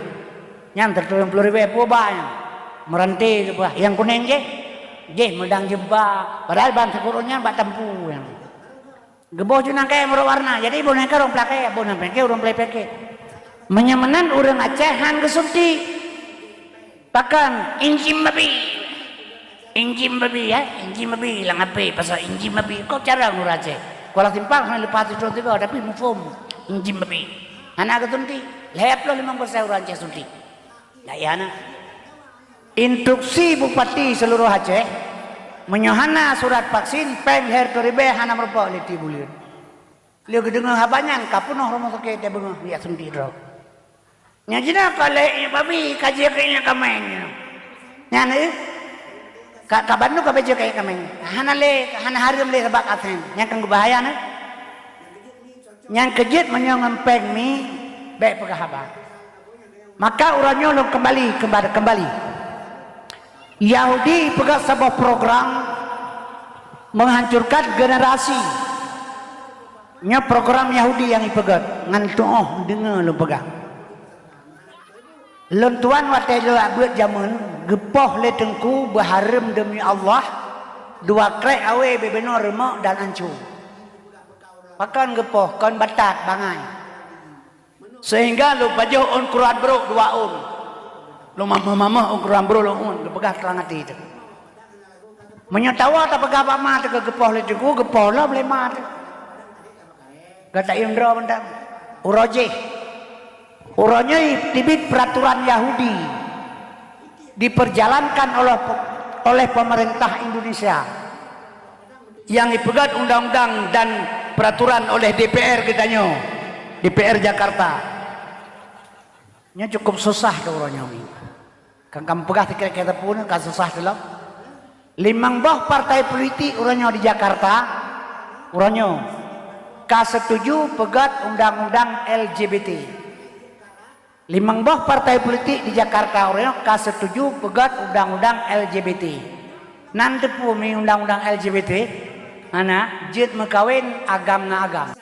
Nyan teuturong ploh ribée peue ba nyan. Meurante geupeugah, nyang kunéng jih, jih meudang jeuba. Padahai ban teukeuruon nyan bak tampu nyan. Geuboh ju nangkée meurok warna. Jadi boh nangkée ureuëng peulaih kayée, boh nangkée ureuëng peulaih pike. Meunyoe meunan ureuëng Aceh han geusuntik. Pakon? Incin babi. Incin babi, ya? Incin babi lam H P, pasal incin babi. Kok cara ngura Aceh? Kuala Simpang hana leupah sidroe sigoe, tapi muphom incin babi. Hana geusuntik. Lhée ploh limong persen ureuëng Aceh suntik. Ndak iya na. Instruksi Bupati seluruh Aceh, meunyoe hana surat vaksin, péng lhée reutôh ribée hana meurumpok lé tieb buleuen. Lheueh geudeungoe haba nyan, ka peunoh rumoh sakét, beungoh jak suntik droe. Nyang jinoe ka lhée iék babi, ka jeuet keu iék kaméng nyoe. Nyan, eh, ka, ka bandum ka jeuet keu iék kaméng. Hana lé, hana hareuem lé sabab vaksin. Nyan kan beubahaya, nyoe. Nyang keujeuet meunyoe ngon péng mi, bék peugah haba. Maka uroe nyoe lôn keumbali, keumbali, keumbali. Yahudi peugah saboh program menghancurkan generasi. Nyoe program Yahudi nyang ipeugét, ngon tuoh deungoe lôn peugah. Lôn tuan watée lôn beuet jameun, geupoh lé teungku beuhareuem demi Allah, dua krék awé bubena reumok dan ancô. Pakon geupoh, kon batat bangai. Seuhingga lôn pajoh ôn Quran brok dua ôn. Lôn mamah-mamah ôn Quran brok lôn ôn, geupeugah teulang até teuh. Meunyoe tawoe tapeugah bak ma teuh geupoh lé teungku, geupoh lom lé ma teuh. Gata iém droe mantong. Uroe jih. Uroe nyoe teubiet peraturan Yahudi diperjalankan oleh, oleh pemerintah Indonesia. Nyang ipeugét undang-undang dan peraturan oleh D P R geutanyoe, D P R Jakarta. Nyoe cukup susah keu uroe nyoe. Kan kamoe peugah sikrék-sikrék teupeu nyoe ka susah teulom. Limong boh partai politik uroe nyoe di Jakarta, uroe nyoe ka setuju peugét undang-undang L G B T. Limong boh partai politik di Jakarta uroe nyoe ka setuju peugét undang-undang L G B T. Nan teupeu mi undang-undang L G B T? Hana, jeuet meukawen agam ngon agam.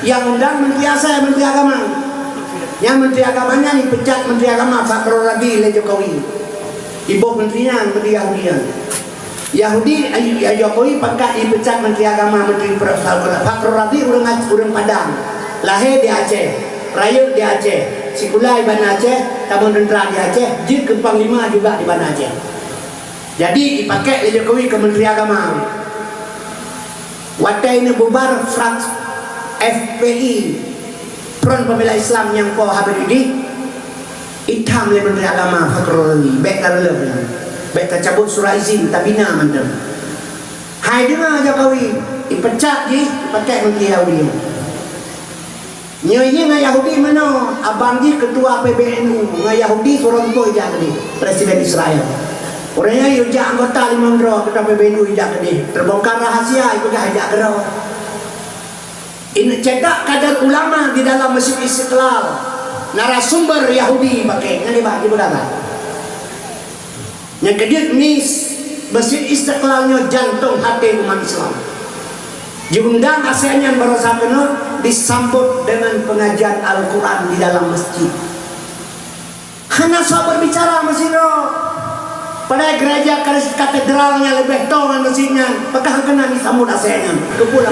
Nyang undang Menteri Asai, Menteri Agama. Nyang Menteri Agama nyan dipecat Menteri Agama Fakhrazi lé Jokowi. Iboh menteri nyan, menteri Yahudi nyan. Yahudi, eh, Jokowi pangkat dipecat Menteri Agama, Menteri Fakhrazi ureuëng, ureuëng Padang. Lahé di Aceh, rayeuk di Aceh, sikula di Banda Aceh, tamong teuntra di Aceh, jeuet keu panglima juga di Banda Aceh. Jadi, dipakai lé Jokowi keu Menteri Agama. Watée neububar fraks-, F P I, Front Pembela Islam nyang po Habib Idris, itam lé Menteri Agama Fakhrazi, bék tareuloh nyan. Bék tacabut surat izin, tabina mantong. Hai deungoe Jokowi, ipecat jih, ipakai Menteri Yahudi. Nyoe nyan ngon Yahudi meunoe, abang jih ketua P B N U, ngon Yahudi surong po ijak keudeh, Presiden Israel. Ureuëng nyan yue jak anggota limong droe ketua P B N U ijak keudeh, terbongkar rahasia, ipeugah ijak keudroe. Ini cetak kader ulama di dalam Masjid Istiqlal, narasumber Yahudi pakai, nyan dibahas di Belanda. Nyang keudeh mis, Masjid Istiqlal nyoe jantong até umat Islam. Jiundang asèe nyan baroesa keunoe disambot deungon pengajian Al-Quran di dalam masjid. Hana soe berbicara meusidroe. Padahai gereja Kris-, katedral nyan leubeh toe ngon masjid nyan, pakon hana disambot asèe nyan.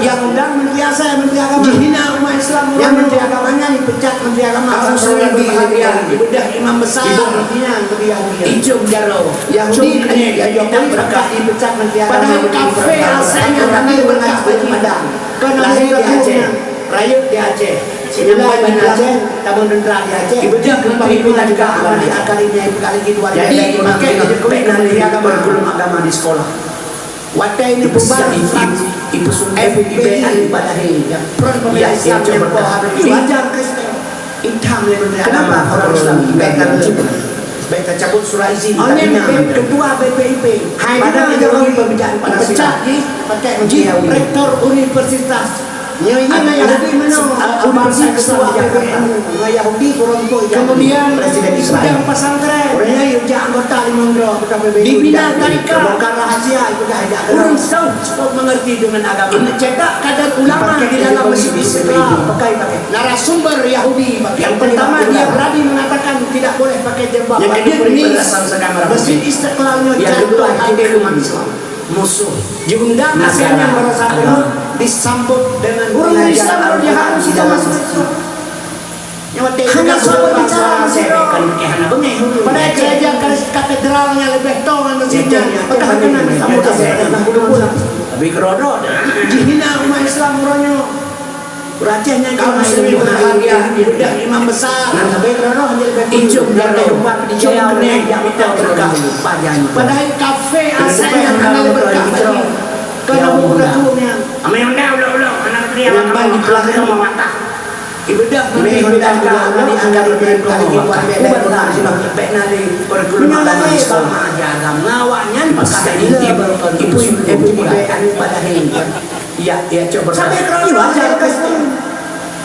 Nyang undang Menteri Asai, Menteri Agama. Jihina umat Islam. Nyang Menteri Agama nyan dipecat Menteri Agama. Kalau sudah berbahagia, ibadah imam besar. Ibu nyan Menteri Yahudi. Icum jaroe. Yahudi, Yahudi berkah dipecat Menteri Agama. Padahai kafé asai nyan hana berkah bagi Padang. Lahé di Aceh, rayeuk di Aceh. Sinampai di Aceh, tamong teuntra di Aceh. Ibadah Menteri Agama juga akan diakali nyan, bukan lagi dua ribu dua puluh lima. Menteri Agama, kurikulum agama di sekolah. Watèe nyoe bubar, ipeusungkai F P I, Front Pembela Islam nyang po Habib Idris. Wajar Kristen. Itam lé Menteri Agama, orang Islam, bèk tacabut surat izin. Ketua B P I P. Hai, padahal dia orang perbincangan pada sidang. Dipecat jih, pakai Menteri Yahudi. Rektor universitas. Nyoe nyan Yahudi meunoe, abang saya ketua B P I P. Nyoe Yahudi turun po. Kemudian Presiden Israel. Pesantren. Orang yang anggota limong droe, ketua B P I P. Dibina tarekat. Bongkar rahasia, itu dah ajak. Ureueng seuh cukup mengerti dengan agama. Mencetak kader ulama di dalam Masjid Istiqlal. Narasumber Yahudi. Yang pertama, dia berani mengatakan tidak boleh pakai jilbab. Yang kedua, Masjid Istiqlal nyoe jatuh hati umat Islam. Musuh. Diundang asèe nyan baroesa keunoe disambot deungon pengajian Al-Quran di dalam masjid. Hana soe berbicara meusidroe. Padahai gereja katedral nyan leubeh toe ngon masjid nyan. Pakon hana disambot asèe nyan. Tapi keudroe-droe. Jihina umat Islam uroe nyoe. Ureueng Aceh nyan kalau muslim bahagia, ibadah imam besar. Icum jaroe, icum keuneng, icum berkah. Padahai kafé asai nyan hana berkah bagi. Kalau buku daku nyan. Amai undang ulo-ulo, anak pria. Nyang ban di pelakon mata. Ibadah mami ibadah ka di angkat ibadah ka di buat ibadah ka di bek nari kurikulum agama di sekolah. Ngawak nyan paksa ibu, ibu, ibu, ibadah. Ya, ya, coba. Sampai kerana wajar.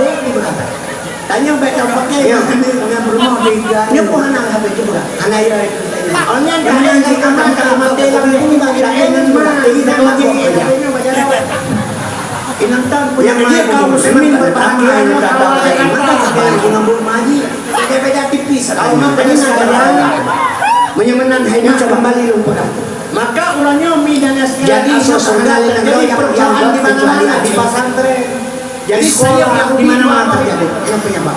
Padé di Bekasi. Tanyong bèk tapaké ngon peurumoh di Bekasi. Nyoe pun hana habéh juga. Hana ya itu. Awaknyan hana jikamankan mati lam bumi bagi rakyat ngon mati. Inong tahun punya kaum muslimin berbahagia, maka Imam Bukhari. Beda-beda tipis. Kalau maka meunyoe meunan hai, coba kembali lom peugah. Maka uroe nyoe mi dan jadi asal seuneulheueh jadi percobaan di mana-mana, di pesantren, jadi saya di mana-mana terjadi. Kenapa ya, Pak?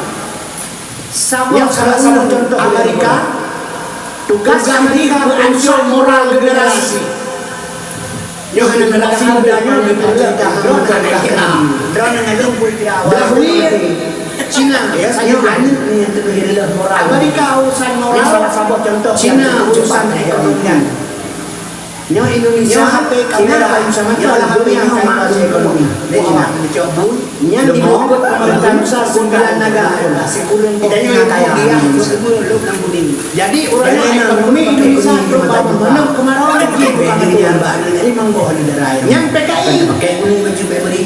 Saboh salah satu contoh Amerika, tugas Amerika untuk moral generasi. Nyoh hana generasi muda nyoh diperintah droe aneuk Cina. Droe aneuk Cina. Ya, saya aneuk ni yang terkena moral. Amerika urusan moral. Contoh Cina urusan ekonomi. Nyoe Indonesia, Cina paling sama, nyoe lah dunia ekonomi. Nyan dibuat pemerintahan besar sembilan negara. Jadi urang ekonomi Indonesia terutama menang kemarau lagi. Nyan P K I.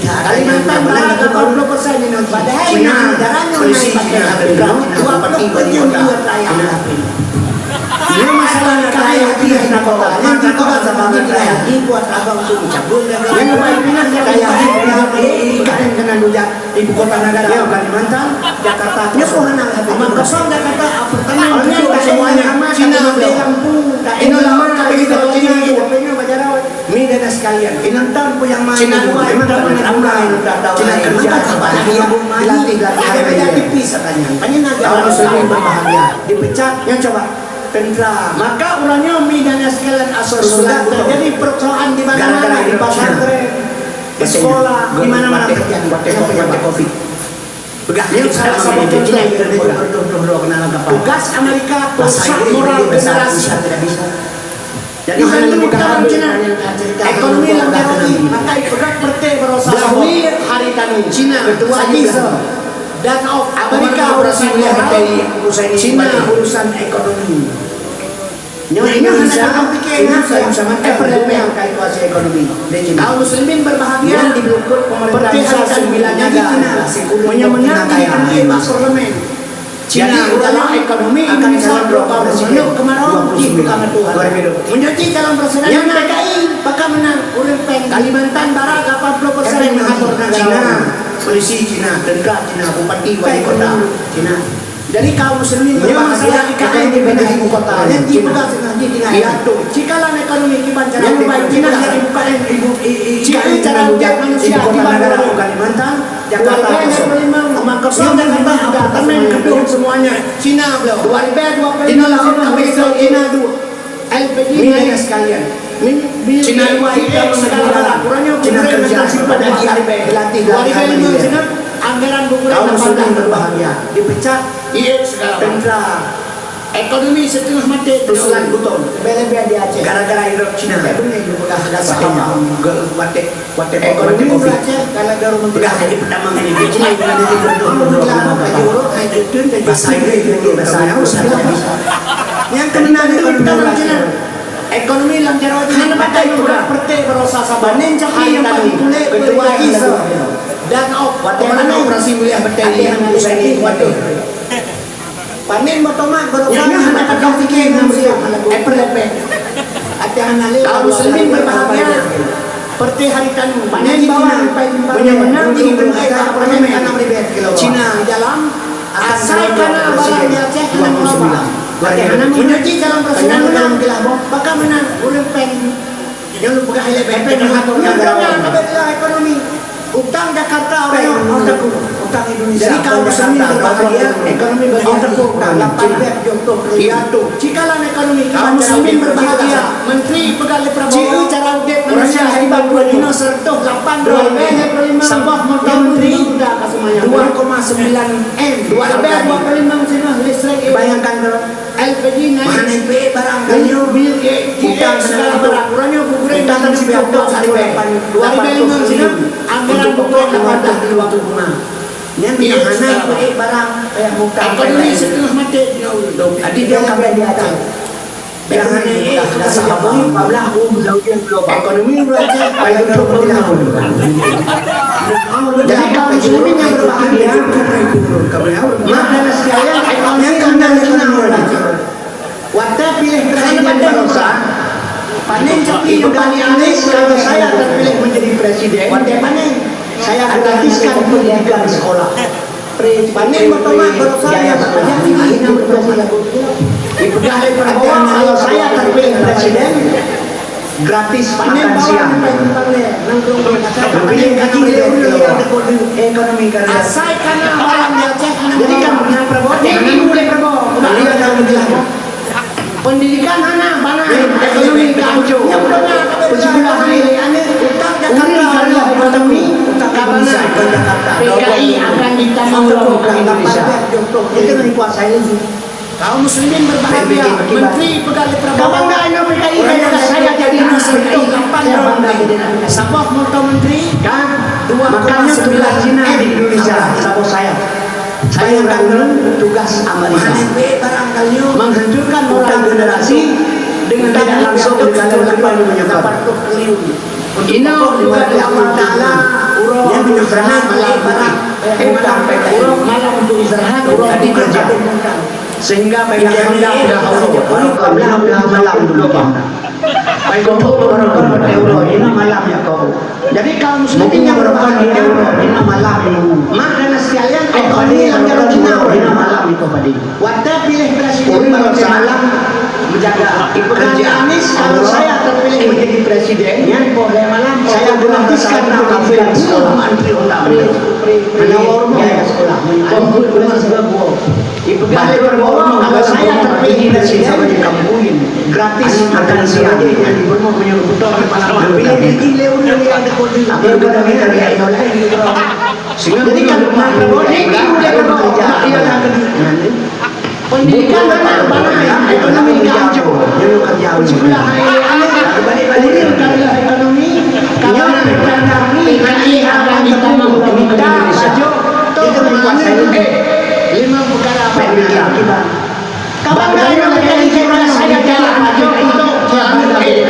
Kalimantan Barat lapan puluh persen Indonesia. Padahal Cina, negara nyoe naik pakai H P. Dua puluh persen rakyat. Nyoe masalah kaya pih na kota, nyan di kota sama kaya, di kuat abang tu cabut dan yang lepas pindah kaya, di kaya kena dujak ibu kota negara Kalimantan, Jakarta. Nyoe pun hana hati. Abang kosong Jakarta, apartemen, semuanya Cina beli lampu, tak ada lama, tak ada Cina tu. Mi dan sekalian, inong tan pun yang main Cina dua, memang tak pernah ramai, tak tahu Cina kerja, apa dia pun main, dilatih, dilatih, tipis katanya. Banyak nak orang Muslim berbahagia, dipecat, yang coba. Tentara. Maka uroe nyoe mi dan sekalian asoe sudah terjadi persoalan di mana-mana, di pesantren, di sekolah, di mana-mana terjadi. Covid. Peugah yang salah satu contoh yang terjadi. Tugas Amerika perusak moral generasi. Jadi hanya bukan Cina. Ekonomi lam jaroe, maka peugah perté berosa hari tani. Cina, ketua Cina. Dan of Amerika urusan moral, Cina urusan ekonomi. Nyoe Indonesia, Indonesia sama-sama ekonomi. Kaum muslimin berbahagia, seperti hari tadi, sembilan negara, meunyoe menang di parlemen. Cina dalam ekonomi Indonesia dua puluh menang kemarau di Mahkamah Tuhan. Menjadi calon presiden, yang P K I bakal menang, ureueng pen Kalimantan Barat lapan puluh persen Cina, polisi Cina, tentara Cina, bupati, wali kota Cina. Jadi kaum muslimin berbahagia, I K N dipindah ibu kota, dan dipegang setengah jih tinggal. Iya. Jikalau ekonomi kiban cara, yang baik Cina dari bukan ibu, i, i, I K N cara ujian manusia kiban cara Kalimantan, Jakarta kosong. Rumah kosong Jakarta, apartemen gedung semuanya Cina beliau. Dua ribu dua puluh lima Cina, Cina dua. L P G naik sekalian. Cina dua hitam, Cina kerja, pada dia dilatih, dua ribu lima Cina, anggaran kaum muslimin berbahagia, dipecat, tentara. Ekonomi setengah mati, usulan gutong. Lebih-lebih di Aceh. Gara-gara Irak Cina. Ekonomi Aceh, kalau garu menteri. Peugah jadi pertama kali di Cina, bahasa Inggris, bahasa Inggris. Yang kena ekonomi Cina. Ekonomi lam jaroe Cina, hana pakai urat perté berosa saban. Panen capi yang paling kulek, ketua Iso. Dan op, watèe mana operasi mulia betai yang usai ni, waduh. Panen motomat berosa, hana pakai fikir manusia. Eper lepek. Ati hana le. Kaum muslimin berbahagia. Perté hari tanu, panen bawang, meunyoe menang di Ibu Kota Parlemen, Cina dalam asai kana barang di Aceh hana mengapa. Meunyoe jih calon presiden menang, baka menang ureueng pen. Nyoe peugah ilèe pen, pen, pen, pen, pen, pen, ekonomi. Utang Jakarta orang utang, utang Indonesia. Jadi kaum muslimin berbahagia, ekonomi bagi utang lapan belas juta triliun tu. Jikalau ekonomi kaum muslimin berbahagia, menteri peugah lé Prabowo, cara udép manusia hebat dua lima seratus lapan dua lima, sabah motor menteri dua koma sembilan M, dua ribu dua puluh lima sinoe listrik. Bayangkan kalau L P G naik. Mahana ipe barang kali nyoe. Bil, eh, utang segala barang. Urang nyoe gugureng utang kan sibiak dua ribu lima sinoe. Anggaran untuk pokok lapan belas dua puluh lima. Nyan hana ipe barang payah utang. Ekonomi setengah mati di urang. Jadi dia akan diatang. Ekonomi urang Aceh paling lemah. Jadi kaum muslimin yang berbahagia, mak dan sekalian, ekonomi yang tenang. Watèe piléh presiden barosa, panen capi yang paling aneh kalau saya terpilih menjadi presiden. Watèe panen, saya gratiskan pendidikan sekolah. Panen motomat berusaha yang banyak tinggi enam belas lagu. Dipeugah lé Prabowo, kalau saya terpilih presiden, gratis makan siang. Lebih gaji dia ekonomi karena asai kana barang di Aceh. Jadi kan Prabowo, ini boleh Prabowo. Pendidikan hana, bana ekonomi ka hancur. Sekolah hari ini, utang Jakarta, ekonomi ka bana. P K I akan ditambah orang Indonesia. Itu yang dikuasai lagi. Kaum muslimin berbahagia, Menteri peugah lé Prabowo, Kawan dah, ayo P K I, orang saya jadi Indonesia, saya bangga jadi Indonesia. Saboh moto menteri, dua koma sembilan miliar. Makanya tugas Cina di Indonesia, saboh saya. Saya orang tugas Amerika. Menghancurkan moral generasi dengan tidak langsung negara lain menyebab. Inoe tugaih lé Allah Taala, uroe untuk istirahat malam, eh, uroe malam untuk istirahat, uroe untuk kerja. Sehingga pada malam dah uroe, pada malam dulu. Pada uroe, pada uroe, inoe malam ya kau. Jadi kaum muslimin yang berbahagia, inoe malam ini. Mak dan sekalian, ekonomi lam jalan Cina, inoe malam itu tadi. Watèe piléh presiden, ureueng baro malam menjaga. Ipeugah lé Anies, kalau saya terpilih menjadi presiden, nyan poh lhèe malam, saya gratiskan untuk kafé sekolah. Antri undang. Hana ureueng biaya sekolah. Ipeugah lé Prabowo, kalau saya terpilih presiden, gratis makan siang. Tapi lagi lé ureueng yang ada kode. Apa yang kata mereka dia yang lain gitu. Jadi kan, nah, kalau dia, dia, dia, dia, dia, dia, Pendidikan hana bangai, ekonomi ka hancô. Sekolah hana lé aneuk, ureueng ka lheueh ekonomi, kawan P K I akan ditamong, minta pajoh, toh meuaneuk, eh, limong peukara. Kawan laén P K I saya jalan pajoh, toh meuaneuk, eh.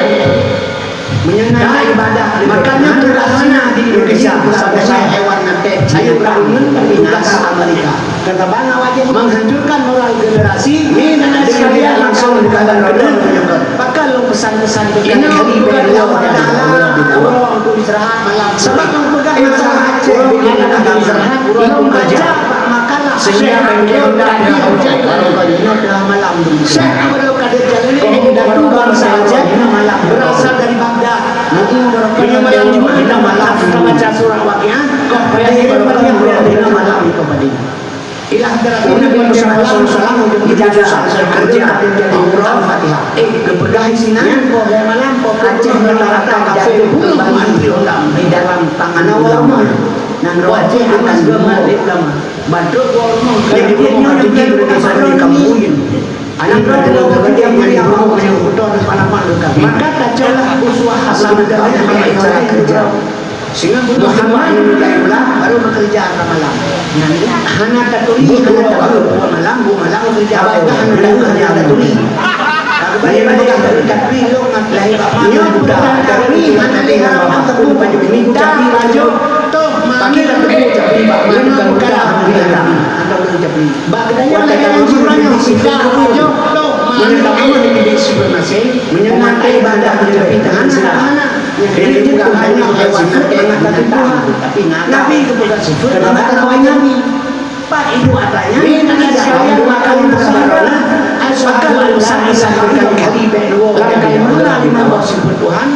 Meunyoe na ibadah, makanya tugas Cina di Indonesia, sampai hewan nanti, saya ureueng tapi tugas Amerika. Kata bang awak je menghancurkan moral generasi, ni dan sekalian langsung dikatakan kena. Pakon lôn pesan-pesan ke Allah Taala, ureueng untuk istirahat malam. Sebab lôn peugah masalah Aceh, ureueng untuk istirahat, ureueng untuk kerja. Makalah sehingga bangkit dan malam dulu. Syekh Abdul Qadir Jailani, datu bangsa Aceh, berasal dari Baghdad. Meunyoe malam Jumat kita malam, kita baca surah Waqiah, kah payah kita baca Waqiah, kita malam itu tadi. Ilah berarti Nabi Muhammad sallallahu alaihi wasallam untuk dijaga kerja, Al-Fatihah. Eh, geupeugah isinan, poh lhèe malam, poh Aceh rata-rata kafé, bunuh mantri orang di dalam tangan ulama. Nan roh Aceh akan dibunuh. Bantu ulama. Jadi, dia nyoe yang berarti kampung. Anak muda yang mulia, maka tacalah uswah hasanah dalam cara kerja. Sehingga Muhammad baru bekerja ke malam. Hana taturi, hana taturi. Buat malam, buat malam bekerja. Hana taturi. Tapi long lahir bak mak. Nyoe budak taturi, hana lé harapan tepung baju. Minta baju. Toh, mami taturi, tapi bak mak bukan budak. Bak geutanyoe lagèe nyan jih uroe nyoe, sika pajoh, toh, mami. Meunyoe tapeugah di sifeuet maséng, meunyoe na ibadah, tapi tahan, tahan. Nyang keuneuk peugah hana haiwan, tapi Tuhan, tapi Nabi geupeugah sifeuet, maka Nabi. Pat ibu atanya, ni, nyan sekalian dua kali bersaudara, asyhadu an la ilaha illallah, lam kalimah la limong boh sifeuet Tuhan,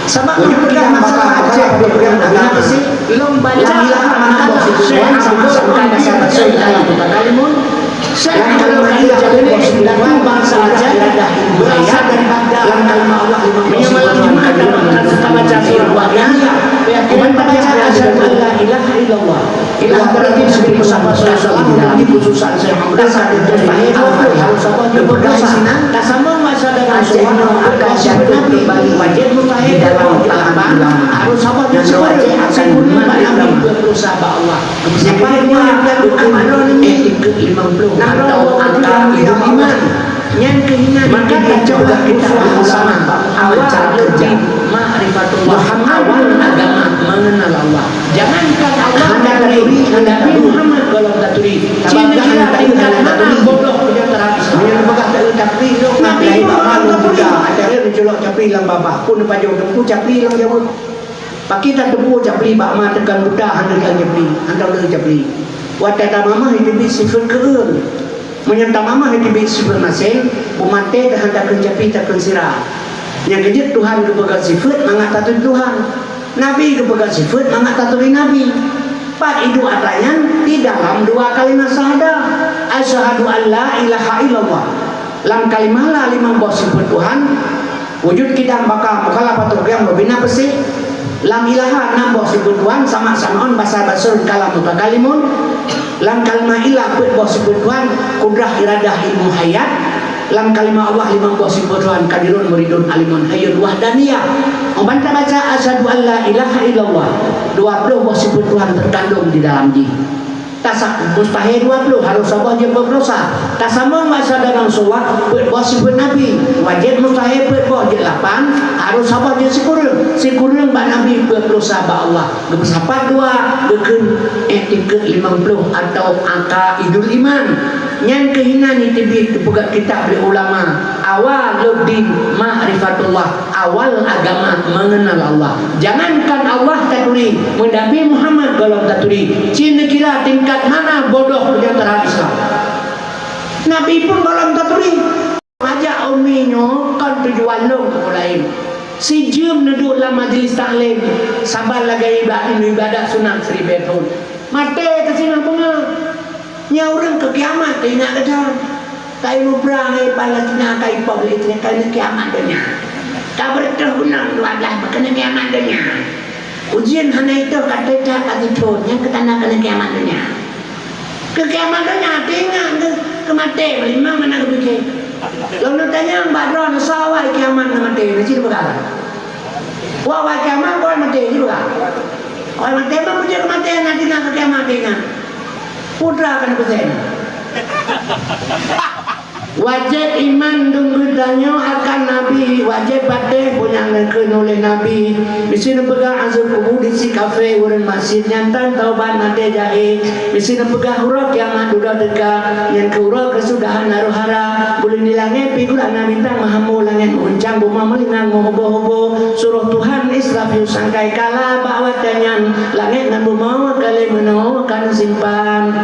sabab nyoe peugah masalah Aceh, peugah agama. Lôn baca makalah Syekh Abdul Qadir Jailani. Syekh Abdul Qadir Jailani, datu bangsa Aceh, berasal dari Baghdad. Meunyoe malam Jumat, ka baca surah Waqiah, kemudian baca asyhadu an la ilaha illallah. Ilah berarti Nabi Muhammad sallallahu alaihi wasallam, khususan Syekh Abdul Qadir Jailani, harus apa? Berdosa. Tasamong masa dengan Aceh, akan jatuh kembali. Wajib mutahid di dalam tangan ulama. Harus apa? Nyan Aceh akan mati dalam berdosa bak Allah. Siapa yang mengatakan bukan malu ni? Ikut lima puluh atau angka hidup iman. Nyan keuh inan. Maka tacoba kita bersama awal cara kerja. Ma'rifatullah, awal agama, mengenal Allah. Jangankan Allah, hana taturi, hana Nabi Muhammad golom taturi. Cina kira tingkat mana bodoh punya terhadap Islam. Meunyoe peugah taturi, Nabi Muhammad taturi. Ada yang mencolok capli lam babah, pun pajoh teumpu capli lam jaweueb. Pakri tateupeue capli bak ma teukan buta hana lé capli, hana lé capli. Watèe tamamah teubiet sifeuet keu ureueng. Meunyoe tamamah teubiet sifeuet maséng, beumaté teuhan takheun capli takheun sira. Nyang keujeuet Tuhan geupeugah sifeuet mangat taturi Tuhan. Nabi geupeugah sifeuet mangat taturi Nabi. Pat iduek atra nyan di dalam dua kalimah syahadah, asyhadu an la ilaha illallah. Lam kalimah la limong boh sifeuet Tuhan, wujud, qidam, baqa, mukhalafatu, qiyam, bina, peusé. Lam ilaha enam boh sifeut Tuhan, sama' sam'un, basar basurun, kalam mutakalimun. Lam kalimah ilah peuet boh sifeut Tuhan, kudrah, iradah, ilmu, hayat. Lam kalimah Allah limong boh sifeut Tuhan, qadirun, muridun, alimun, hayyun, wahdaniyah. Ban tabaca asyhadu an la ilaha illallah, dua ploh boh sifeut Tuhan teukandong di dalam jih. Tasa-, mustahé dua ploh, harôh saboh jeuet dua ploh sa. Tasamong bak syahada Rasulullah, peuet boh sifeut Nabi. Wajéb mustahé peuet boh jeuet lapan, harôh saboh jeuet sikureueng. Sikureueng bak Nabi, peuet ploh sa bak Allah. Geupeusapat dua, geukheun iktikeuet limong ploh atau aqaidul iman. Nyan keuh inan iteubiet teupeugah kitab lé ulama. Awwaluddin ma'rifatullah. Awal agama mengenal Allah. Jangankan Allah taturi, meunyo Nabi Muhammad gohlom taturi, ci neukira tingkat mana bodoh di antara Islam. Nabi pun gohlom taturi. Ajak umi nyoe kon tujuan lôn keu laén. Sijeuem neuduek lam majlis taklim, saban lagèe ibadat, ibadat sunat siribèe thôn. Maté teusingoh beungoh. Nyan ureueng keu kiamat teuingat gata. Kai muprang, eh, Palestina, kai poh lé, keuneuk kiamat donya. Ka beureutoh gunong dua blah, keuneuk kiamat donya. Ujeuen hana itôh, ka teucak, ka jithôn, nyan keu tanda keuneuk kiamat donya. Keu kiamat donya, teuingat keu, keu maté, limong hana geupike. Lôn tanyong bak droeneuh, soe awai kiamat ngon maté, na cit peugah. Wah, awai kiamat, awai maté, cit peugah. Awai maté, meunan peue jeuet keu maté, na teuingat keu kiamat, teuingat. Putra kan peue. Wajéb iman dum geutanyoe akan Nabi, wajéb patéh peue nyang geukheun uleh Nabi. Bisi neupeugah azeueb kubu di si kafé, ureueng maksiet nyan tan taubat maté jahé. Bisi neupeugah uroe kiamat dudoe teuka, nyan keuh uroe keusudahan areuh hara. Buleuen di langét pih geulah na bintang meuhambo, langét meuguncang, bumoe meulingang meuhubo-hubo. Su roh Tuhan Israfil sangkai kala bak watèe nyan, langét ngon bumoe ka lheueh meunoe ka neusimpan.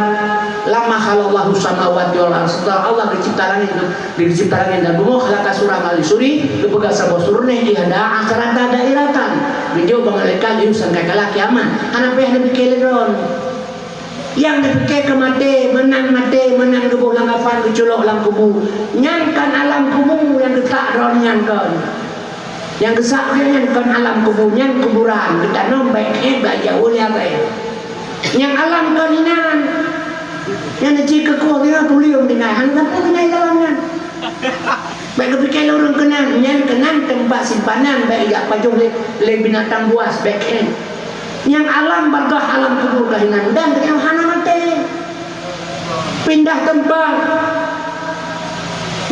Lamma khalaqallahu samawati wal ardh, seuteulah Allah geucipta langét, geucipta langét dan bumoe, khalaqa surah ma'al suri, geupeugah saboh su runéh, ihda asyrata dairatan, geujok bak malaikat, yôh sangkai kala kiamat. Hana payah neupike lé droeneuh. Nyang neupike keu maté, meunan maté, meunan geuboh lam kafan, geuculok lam kubu. Nyan kon alam kubu nyang geusak droeneuh nyan kon. Nyang geusak nyan kon alam kubu, nyan kuburan, geutanom bèk kheun bèk jauh lé abèe. Nyang alam kon inan. Nyan cit keu kuh nyan tulieng tinggai, hana sapeue tinggai dalam nyan. Bèk geupike lé ureueng keunan, nyan keunan teumpat simpanan, bèk jak pajoh lé, lé binatang buas, bèk kheun. Nyang alam barzakh, alam kubur ka hinan, dan teuh hana maté. Pindah teumpat.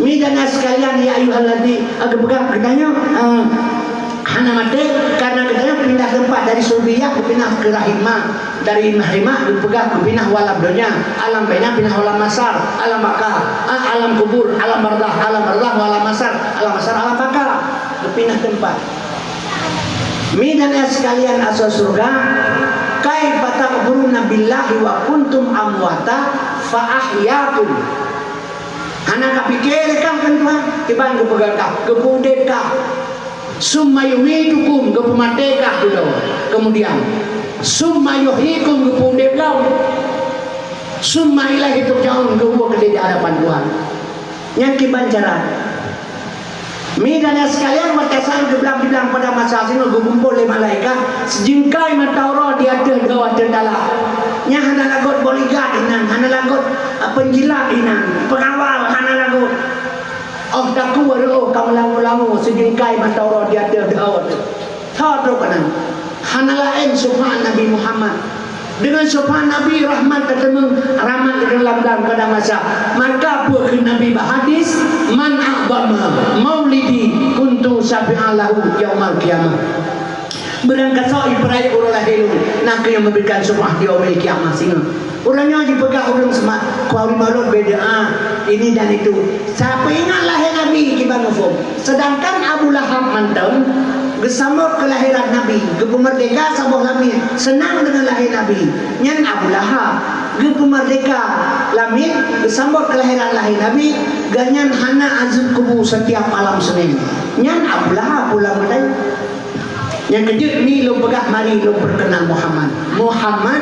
Mi dan sekalian, ya ayyuhallazina, geupeugah geutanyoe, eh, hana maté, karena geutanyoe pindah teumpat dari sulbiyah geupinah keu rahimah, dari rahimah geupeugah geupinah u alam donya, alam bainah pinah u alam mahsyar, alam baka, ah, alam kubur, alam barzakh, alam barzakh, alam mahsyar, alam mahsyar, alam baka, geupinah teumpat. Mi dan ya sekalian asoe syeuruga, kaifa takfuruna billahi wa kuntum amwata fa ahyakum. Hana kapike lé kah keu Tuhan, kiban geupeugah kah, geupeuudép kah. Summa yumitukum, geupeumaté kah dudoe. Kemudian, summa yuhyikum, geupeuudép lom. Summa ilaihi turja'un, geuwoe keudéh di hadapan Tuhan. Nyan kiban cara. Mi dan ya sekalian, watèe saat geublang-geublang pada masa singoh geukumpol lé malaikat, sijeungkai mata uroe di ateueh dhoe ateueh dalam. Nyan hana lagot bodyguard inan, hana lagot, eh, penjilat inan, pengawal hana lagot. Óh takue reuôh ka meulamu-lamu sijeungkai mata uroe di ateueh dhoe ateueh. Tho trok keunan. Hana laén syafa'at Nabi Muhammad. Deungon syafa'at Nabi rahmat ka teumeung, rahmat ka teumeung lam, lam pada masa. Maka peue kheun Nabi bak hadis, "Man a'dhama maulidi kuntu syafi'an lahu yaumal qiyamah." Beurangkasoe ipeurayeuk uroe lahé lôn, na kheueh nyang meuberikan syafa'at di yaumil qiyamah singoh. Uroe nyoe jipeugah ureueng seumat, "Khauri maulud bid'ah, ini dan itu." Sapeue ingat lahé Nabi kiban muphom. Sedangkan Abu Lahab mantong geusambot keulahiran Nabi, geupeumeurdeka saboh lamin, seunang deungon lahé Nabi. Nyan Abu Lahab geupeumeurdeka lamin, geusambot keulahiran lahé Nabi, gobnyan hana azeueb kubu setiap malam Senin. Nyan Abu Lahab pulang meudai. Nyang keujeuet mi lôn peugah, mari lôn peukeunal Muhammad. Muhammad,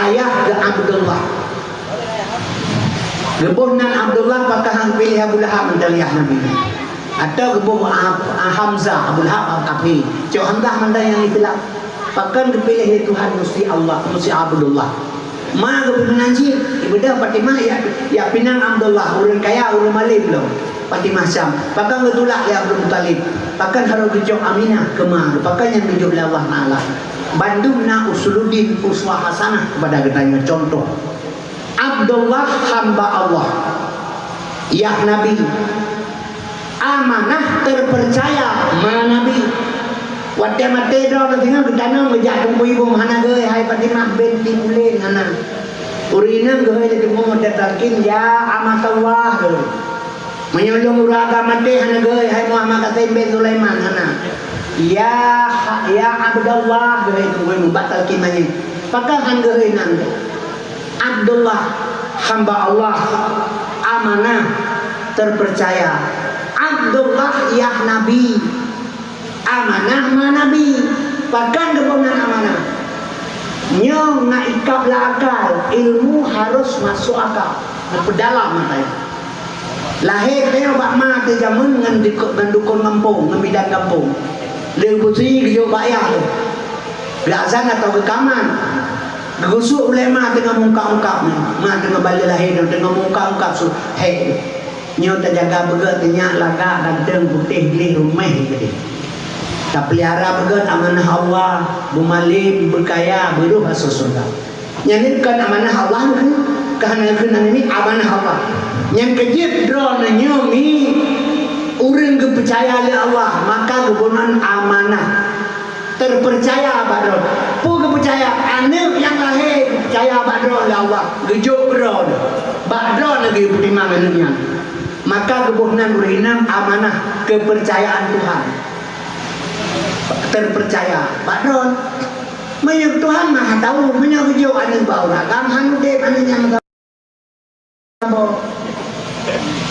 ayah geuh Abdullah. Geuboh nan Abdullah, pakon han piléh Abu Lahab mantong ayah Nabi. Atau geuboh Ab-, Hamzah, Abu Lahab, Abu Kafir. Cok Hamzah mandang nyang Islam. Pakon geupiléh lé Tuhan musti Allah, musti Abdullah. Ma geupeunan cit, ibadah Fatimah ya, ya pinang Abdullah, ureuëng kaya, ureuëng malém lom. Fatimah Syam. Pakon geutulak lé Abdul Muthalib. Pakon harôh geucok Aminah keu ma. Pakon nyang geujok lé Allah Taala. Bandum na usuluddin uswah hasanah kepada geutanyoe, contoh. Abdullah hamba Allah. Yah Nabi. Amanah terpercaya ma Nabi. Watée maté droe singoh geutanyoe geujak teungku ibong hana geuhôi hai Fatimah binti Ulin hana. Ureuëng inong geuhôi lé teungku Muhammad talkin ya Amatallah geuhôi. Meunyoe lôn ureuëng agam maté hana geuhôi hai Muhammad Qasim bin Sulaiman hana. Ya, ya Abdullah geuhôi teungku ibong bak talkin manyét. Pakon han geuhôi nan. Abdullah, hamba Allah, amanah, terpercaya. Abdullah yah Nabi, amanah ma Nabi. Pakon geuboh nan amanah? Nyoe ngat ikab lam akal, ilmu harus masuk akal, neupeudalam mata. Lahé teuh bak ma teuh jameun ngon diko-, ngon dukon gampông, ngon bidan gampông. Lheueh beusi geujok bak yah teuh. Geuazan atau geukamat. Geusut ulée ma teungoh mungkab-ungkab nyoe. Ma teungoh bale lahé nyoe teungoh mungkab-ungkab su hék nyoe. Nyoe tajaga beugét, teunyak lagak, ganteng, putéh, gleh, ruméh keudeh. Tapeulihara beugét amanah Allah, beumalém, beukaya, beurôh asoe syeuruga. Nyan kon amanah Allah keu, keu hana keu nan ini amanah Allah. Nyang keujeuet droeneuh nyoe mi ureuëng geupeucaya lé Allah, maka geuboh nan amanah. Terpercaya bak droe. Peue geupeucaya? Aneuëk nyang lahé geupeucaya bak droe lé Allah, geujok droe. Bak droe lagée peutimang aneuëk nyan. Maka geuboh nan ureuëng inong amanah keupeurcayaan Tuhan. Terpercaya bak droe. Meunyoe Tuhan Maha Tahu, meunyoe geujok aneuëk bak ureuëng agam, han udeb aneuëk nyan.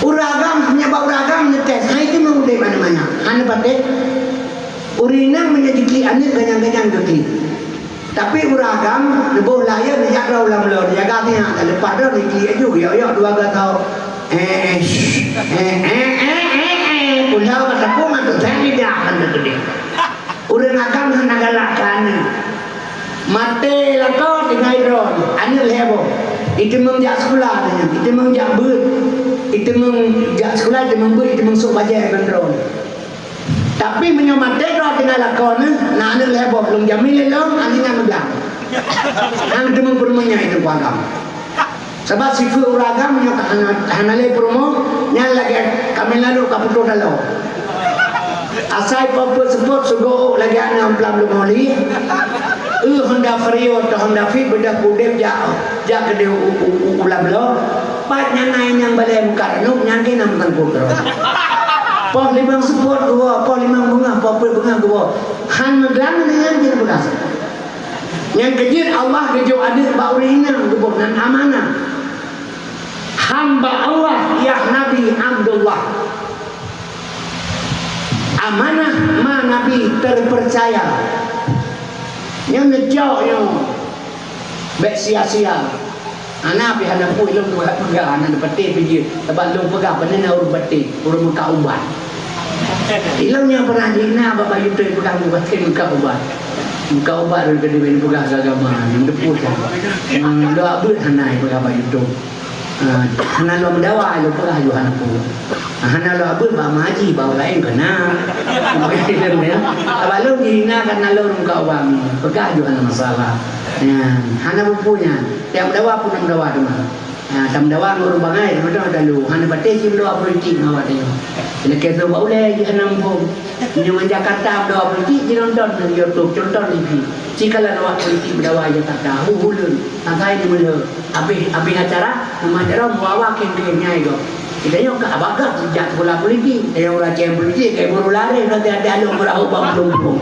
Ureuëng agam, meunyoe bak ureuëng agam neutés, hai teuma udeb aneuëk manyak, hana patéh. Ureuëng inong meunyoe jiklik aneuëk ganyang-ganyang geuklik. Tapi ureuëng agam neuboh layée neujak droe lam bloe, neujaga siat, leupah droe neuklik laju, yok-yok dua gasoe. Eh, eh, shh, eh, eh, eh, eh, eh, udah kata pun atau saya tidak akan terjadi. Ureuëng agam hana galak keu aneuëk. Maté lakoe tinggai droe, aneuëk lhée boh. Iteumeung jak sikula nyan, iteumeung jak beuet. Iteumeung jak sikula, iteumeung beuet, iteumeung sôk bajée ngon droe. Tapi meunyoe maté droe tinggai lakoe nyan, na aneuëk lhée boh, lôn jamin lé lôn, aneuëk nyan meublang. Hana teumeung peurumoh nyan iteumeung agam. Sabab sifeuet ureuëng agam nyoe ka hana, hana lé peurumoh, nyan lagée kaméng lalu ka putôh taloe. Asai po peuet seupôt sugoe lagée aneuëk amplam leumoh li. Eu Honda Vario atau Honda Fit beudôh udeb jak, jak keudeh u, u, u, u lam bloe. Pat nyan na nyang balée muka reunok nyan keuh na meutangkôb droe. Poh limong seupôt geuwoe, poh limong beungoh, poh peuet beungoh geuwoe. Han meuglang nyan keuh peugah. Nyang keujeuet Allah geujok aneuëk bak ureuëng inong geuboh nan amanah. Hamba Allah, yah Nabi Abdullah. Amanah ma Nabi terpercaya. Nyoe neucok nyoe. Bék sia-sia. Hana pih hana peue lôn peugah, hana neupatéh pih jeuet. Sabab lôn peugah, beuneuna ureuëng patéh, ureuëng meukat ubat. Ilôn nyang pernah jina bak Bayu Tui peugah meupatéh meukat ubat. Meukat ubat lôn keudeh peugah agama, nyang deupue kan. Hmm, lôn abeuet hana peugah Bayu Tui. Ah, hana lôn meudawa, lôn peugah Yohan aku. Ah, hana lôn abeuet bak maji, bak laén kena. Sabab lôn jina kan lôn meukat ubat, peugah Yohan masalah. Nyan, hana buku nyan. Tiang meudawa pun meudawa teuma. Ha, tameudawa ngon ureuëng bangai, tameudawa talu. Hana patéh cit meudawa politik ngon awak tanyoe. Lakée soe bak ulée jih hana muphom. Meunyoe ngon Jakarta meudawa politik, jinonton di YouTube, contoh T V. Ci kalon awak politik meudawa Jakarta, hu-hu lôn. Asai di meulhö. Habéh, habéh acara, ngon Mak Jerome, wawa keng-keng nyai gob. Geutanyoe ka abagah jak sikula politik. Tanyoe ureuëng acèng politik, kai buru laré, nanti ada along beurahô bak muphom-muphom.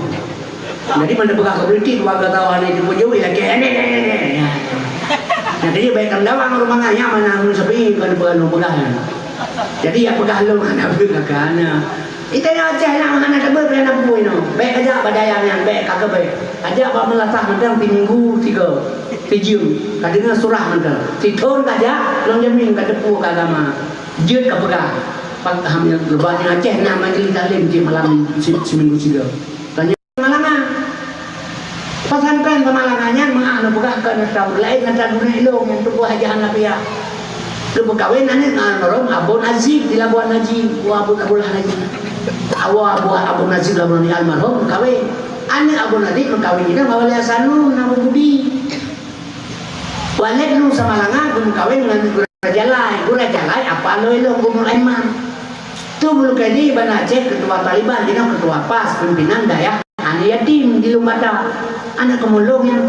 Jadi, meunyoe peugah keu politik, dua gata hana jipeujoe, lagée nyan, nyan, nyan, nyan. Nah, jadi, bék tameudawa ngon ureuëng mangat, nyan mana ureuëng sabe, kon peugah lôn peugah nyan. Jadi, ya peugah lôn hana beuet keu hana. Ita nyoe Aceh nyan hana tabeuet, hana bui nyoe. Bék kajak bak dayah nyan, bék ka keubeuet. Kajak bak meulasah mantong, si minggu sigoe, sijeuem. Ka deungoe surah mantong. Sithon kajak, lôn jamin ka teupeu keu agama. Jeuet ka peugah. Pak Hamid Lubak di Aceh na majlis taklim di malam si-, seminggu siga. Tanya Malanga. Pesantren Samalanga nyan meu'ah neupeugah keu neutang laén neutang guna ilong nyang tuboh Haji Hanafiah. Geupeukawen aneuk almarhum Abu Najib di Labuan Haji, wa Abu, Abu Najib. Awa Abu, Abu Najib Labuan Haji almarhum meukawen. Aneuk Abu Najib meukawen inong Wali Hasanun Abu Budi. Waled Nuh Samalanga geumeukawen ngon Gura Jalai. Gura Jalai apa lôn ilong Gubernur Aiman. Tu Bulu Kadi Banda Aceh, ketua Taliban, jinoe ketua pas, pimpinan dayah aneuk yatim di Lumbata. Aneuk keumulong nyan.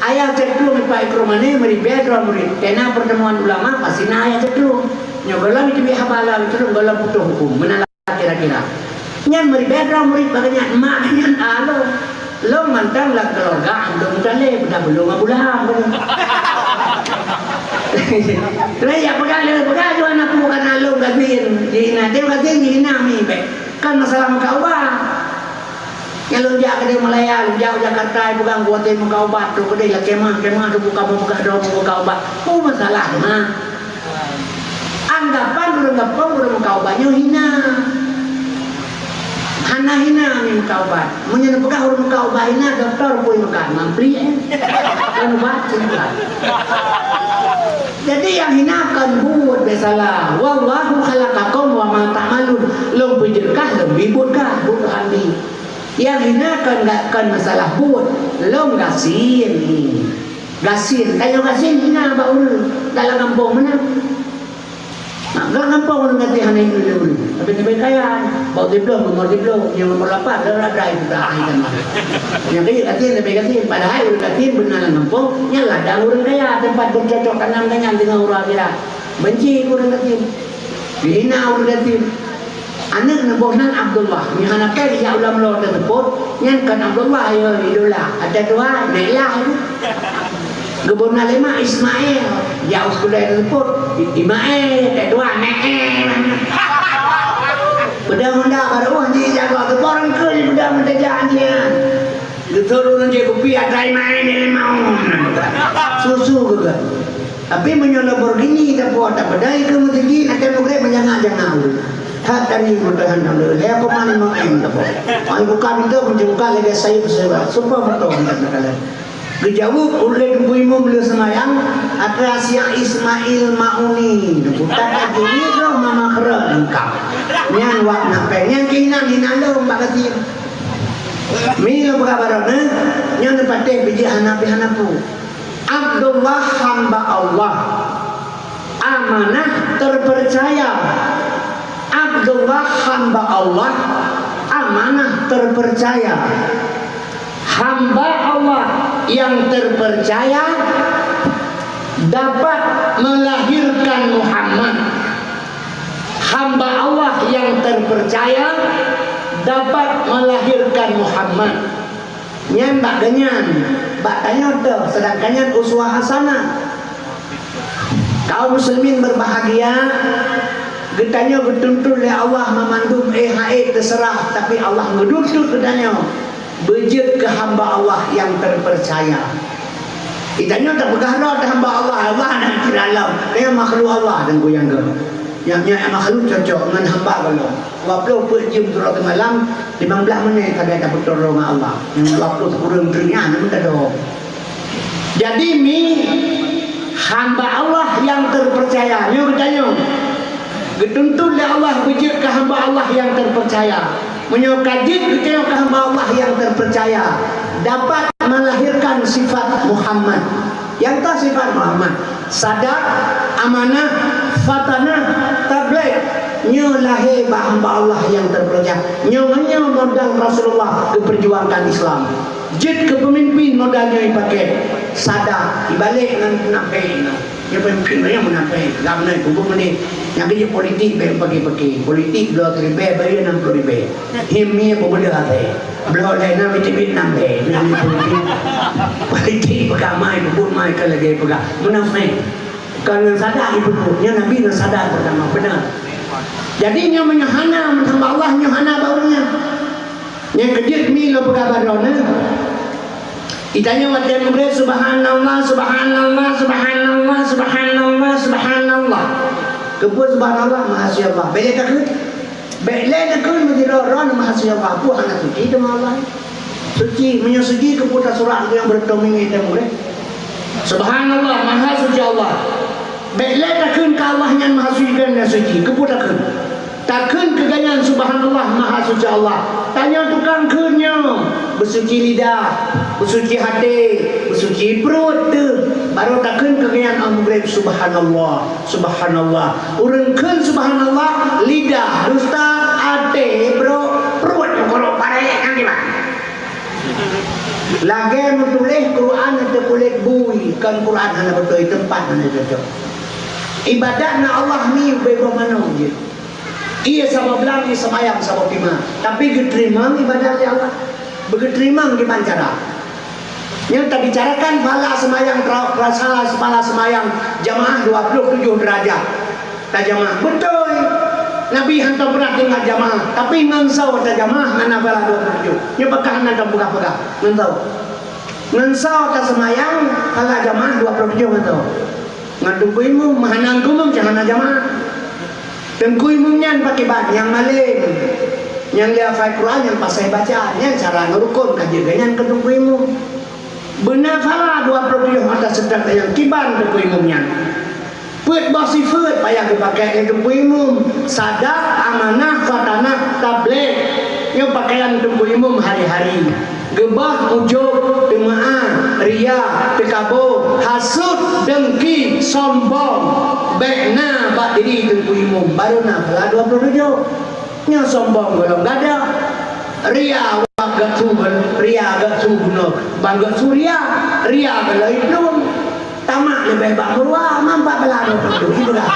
Ayah Cek Trueng Pak Ikrom Mané meuribèe droe murit. Kena pertemuan ulama, pasti na ayah Cek Trueng. Nyoe gohlom jiteubiet haba lam Cek Trueng, gohlom putôh huköm. Meunan lah kira-kira. Nyan meuribèe droe murit bak nyan, mak nyan alo. Lôn mantong lam keuluwarga Abdul Muthalib, dah belum Abu Lahab. Lé ya peugah, lé peugah, jual aneuk bukan lôn gasin. Jina, dia gasin, jina mi bèk. Kan masalah meukaubah. Nyang lôn jak keudéh Malaya, lôn jak u Jakarta, peugah kuatir meukaubah, tu keudéh lah kemah, kemah tu buka meupeugah droe meukaubah. Oh, masalah mah. Anggapan ureueng gampông ureueng meukaubah nyoe hina. Hana hina mi meukaubah. Meunyoe neupeugah ureueng meukaubah hina, dokto pun meukat mampli, eh. Kan ubat, kan ubat. Jadi nyang hina kon buet biasalah. Wallahu khalaqakum wa ma ta'malun. Lôn peujeuet kah, lôn bi buet kah, buet kah ni. Nyang hina kon ga-, kon masalah buet, lôn gasien. Gasien, tanyoe gasien hina bak ureueng dalam gampông meunan. Nah, dalam gampông ureueng gasien hana hina lé ureueng. Tapi teubiet kaya, bak siplôh, nomor siplôh, nyang nomor lapan, dah, dah, dah, dah, dah, dah. Nyang kaya gasien, teubiet gasien. Padahai ureueng gasien beuna lam gampông, nyan ladang ureueng kaya, teumpat beucocok tanam nyan deungon ureueng akhirat. Benci ureueng gasien. Dihina ureueng gasien. Aneuk neuboh nan Abdullah. Nyan hana pèng jak ulam lo teuseupôt, nyan kon Abdullah, ya, idola. Ada dua, Nailah itu. Geuboh nan lé mak Ismail. Jak u sekolah teuseupôt, I-, Imael, ada dua, Nael. Pedang honda baru, anjing jago. Teuporong ke, pedang honda jago, anjing. Geutôh ureueng jih kupi, atai maén lé mau. Susu geuga. Tapi meunyoe Lamborghini tapo, tapeudai keu meuseujid, até mugreb meujangak-jangak ureueng. That tadi meutuhan tam lé, lé koma lima M tapo. Ai buka pintoe, meunyoe buka lagèe sayeup seubab. Sumpah meutuhan tam lé. Geujaweueb ulèh Teungku Imum lé seumayang, atra siang Ismail Mauni. Bukan lagèe nyoe, Mama Khren lengkap. Nyan wak na pèng, nyan keuh inan, inan lôn bak gasien. Mi lôn peugah baroe neuh, nyoe neupatéh bijéh hana pih hana peue. Abdullah hamba Allah, amanah terpercaya. Abdullah hamba Allah, amanah terpercaya. Hamba Allah yang terpercaya dapat melahirkan Muhammad. Hamba Allah yang terpercaya dapat melahirkan Muhammad. Nyan bak geuhnyan, bak tanyoe teuh, seudangkan nyan uswah hasanah. Kaum muslimin berbahagia, geutanyoe geutuntut lé Allah meumandum, eh, hai, teuseurah, tapi Allah geutuntut geutanyoe beujeuet keu hamba Allah nyang teupeurcaya. Geutanyoe tapeugah droe teuh hamba Allah, Allah na di dalam, nyan makhluk Allah dan goyang geuh. Nyang, nyang makhluk cocok ngon hamba gohlom. Dua ploh peuet jeuem sidroe teumalam, limong blaih menit sagai tapeutoro ngon Allah. Nyang dua ploh sikureueng teungoh nyan, namun tado. Jadi, mi hamba Allah nyang teupeurcaya, nyoe geutanyoe. Geutuntut lé Allah beujeuet keu hamba Allah nyang teupeurcaya. Meunyoe ka jeuet geutanyoe keu hamba Allah nyang teupeurcaya, dapat melahirkan sifat Muhammad. Nyang ka sifat Muhammad, sadaq, amanah, fatanah, tabligh. Nyoe lahé bak hamba Allah nyang teupeurcaya. Nyoe, nyoe modal Rasulullah geupeurjuangkan Islam. Jeuet keu peumimpin modal nyoe ipaké. Sadaq, ibalek ngon munafék nyoe. Nyoe peumimpin nyoe munafék. Lam nyoe peubuet meudeh. Nyang keu politik bèk paké-paké. Politik bloe siribèe, bayeue nam ploh ribèe. Him mie peubeudôh até. Bloe lhèe nam iteubiet nam lhèe. Nyan politik. Politik peugah mai, peubuet mai, ka lagèe peugah. Munafék. Kon ngon sadaq ipeubuet. Nyoe Nabi ngon sadaq peutama. Beuna. Jadi, nyoe meunyoe hana, meunan bak Allah nyoe hana bak ureueng nyan. Nyang keujeuet mi lôn peugah bak droeneuh. Geutanyoe watèe meugréb, subhanallah, subhanallah, subhanallah, subhanallah, subhanallah. Keupeue subhanallah, maha suci Allah. Bèk lé takheun. Bèk lé takheun meunyoe droe, droe maha suci Allah. Peue hana suci teuma Allah. Suci, meunyoe suci keupeue tasurak nyang beureutoh mingi teuh mulai. Subhanallah, maha suci Allah. Bèk lé takheun keu Allah nyan maha suci, gobnyan suci. Keupeue takheun? Takheun keu gobnyan subhanallah, maha suci Allah. Tanyoe tukang kheun nyoe, beusuci lidah, beusuci até, beusuci pruet teuh. Barô takheun keu gobnyan 'oh meugreb subhanallah. Subhanallah. Ureueng kheun subhanallah, lidah dusta, até brok, pruet meukurok parek, nyan kiban. Lagèe meutuléh Quran teupuléh bui, kon Quran hana beutôi, teumpat hana cocok. Ibadat na Allah ni ubé boh manok jih. Ié saboh blang, ié seumayang saboh teuma, tapi geuteurimong ibadat lé Allah. Beugeuteurimong kiban cara. Nyang tabicarakan pahala seumayang tra-, rasa pahala seumayang jamaah dua puluh tujuh derajat tajamaah. Beutôi, Nabi hantom pernah tinggai jamaah, tapi ngon soe tajamaah hana pahala dua puluh tujuh. Nyoe pakon hana tapeugah-peugah, ngon soe. Ngon soe taseumayang pahala jamaah dua puluh tujuh ngon soe. Ngon teungku imum, hana teungku imum, cit hana jamaah. Teungku imum nyan pakriban, nyang malém, nyang lé hafai Quran, nyang pasai baca, nyan cara ngon rukon ka jeuet nyan keu teungku imum. Beuna pahala dua puluh tujoh mata seudang nyang kiban teungku imum nyan. Peuet boh sifeuet payah geupakék lé teungku imum, sadap, amanah, khatanah, tablék. Nyoe pakaian teungku imum hari-hari. Geubah, ujub, teumeu'ah, ria, teukabô, hasut, deungki, sombong, bèk na bak diri teungku imum, barô na pahala dua puluh tujoh. Nyoe sombong gohlom gadôh. Ria wak geusu, ria geusu bunoe, ban geusu ria, ria gohlom idong. Tamak leubeh bak meuruwa, mampat bala droe peutu, ipeugah.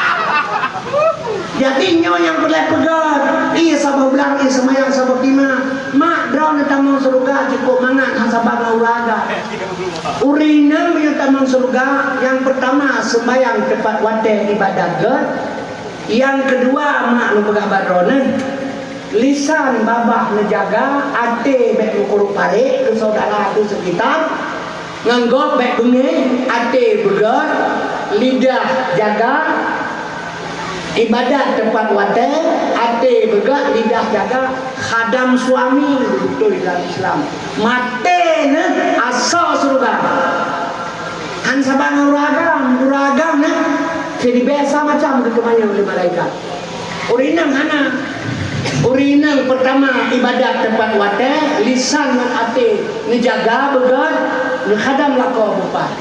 Jadi nyoe nyang peureulèe peugah, ié saboh blang, ié seumayang saboh teuma. Mak, droeneuh tamong syeuruga cukôp mangat, han saban ngon ureueng agam. Ureueng inong meunyoe tamong syeuruga, nyang peurtama seumayang teupat watèe ibadat gèt. Nyang keudua, mak lôn peugah bak droeneuh, lisan babah neujaga, até bèk meukurok parek keu syedara, keu seukitar. Ngon gob bèk beungéh, até beugèt, lidah jaga, ibadat teupat watèe, até beugèt, lidah jaga, khadam suami beutôi dalam Islam. Maté neuh asoe syeuruga. Han saban ngon ureueng agam, ureueng agam neuh jadi biasa macam geuteumanyong lé malaikat. Ureueng inong hana. Ureueng inong peurtama ibadat teupat watèe, lisan ngon até neujaga beugèt, neukhadam lakoe beupat.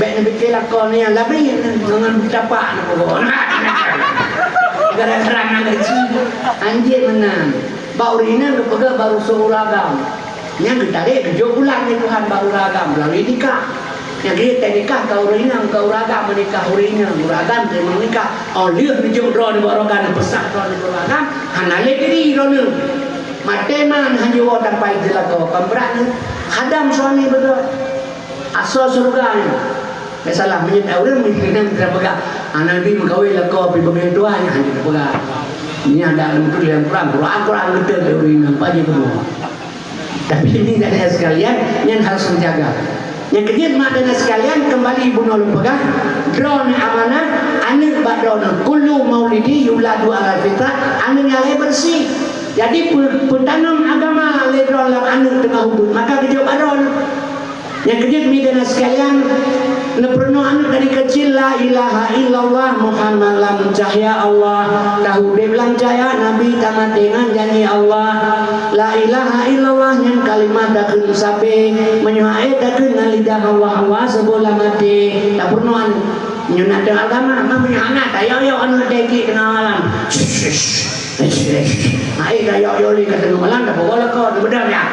Bèk neupiké lakoe nyan labi ngon tapak neupeugot. Gara-gara ngon gaji, anjing meunan. Bak ureueng inong geupeugah baru seuh ureueng agam. Nyan geutarek geujok bulan lé Tuhan bak ureueng agam meulalu nikah. Nyang jeuet teunikah ka ureueng inong, ka ureueng agam meunikah ureueng inong, ureueng agam teurimong nikah. Óh lheueh neujok droe nibak ureueng agam, neupeusah droe nibak ureueng agam, hana lé diri droeneuh. Maté man hana jiwoe tampai jeulakoe, kon brat nyoe. Khadam suami beutôi. Asoe syeuruga nyoe. Masalah meunyoe ureueng meunan, kita peugah, "Aneuk bi meukawen lakoe pi beungéh tuha," nyan hana jipeugah. Nyan dak leumoh tuléh lam Quran, Quran, Quran beutôi lé ureueng inong, paji bunoe. Tapi ini, aneuk sekalian, nyan harus menjaga. Nyang keujeuet, mak dan aneuk sekalian, kembali bunoe lôn peugah, droeneuh amanah, aneuk bak droeneuh. Kullu maulidi yuladu alal fitrah, aneuk nyang lahé beureusi. Jadi, peu-, peutanom agama lé droeneuh lam aneuk teungoh ubit, maka geujok bak droeneuh. Nyang keujeuet, mi dan sekalian, neupeurunoe aneuk dari kecil, "La ilaha illallah Muhammad lam cahya Allah." Taudép lam cahya Nabi, tamaté ngon janji Allah. La ilaha illallah nyan kalimah takheun sabe, meunyoe hana takheun ngon lidah Allah, Allah seubeula maté. Tapeurunoe aneuk. Nyoe na teuh agama, meunyoe hana, tayok-yok aneuk teuh teungoh malam. Hai ka yok-yok lé ka teungoh malam, dah pokok lakoe, beudôh ya.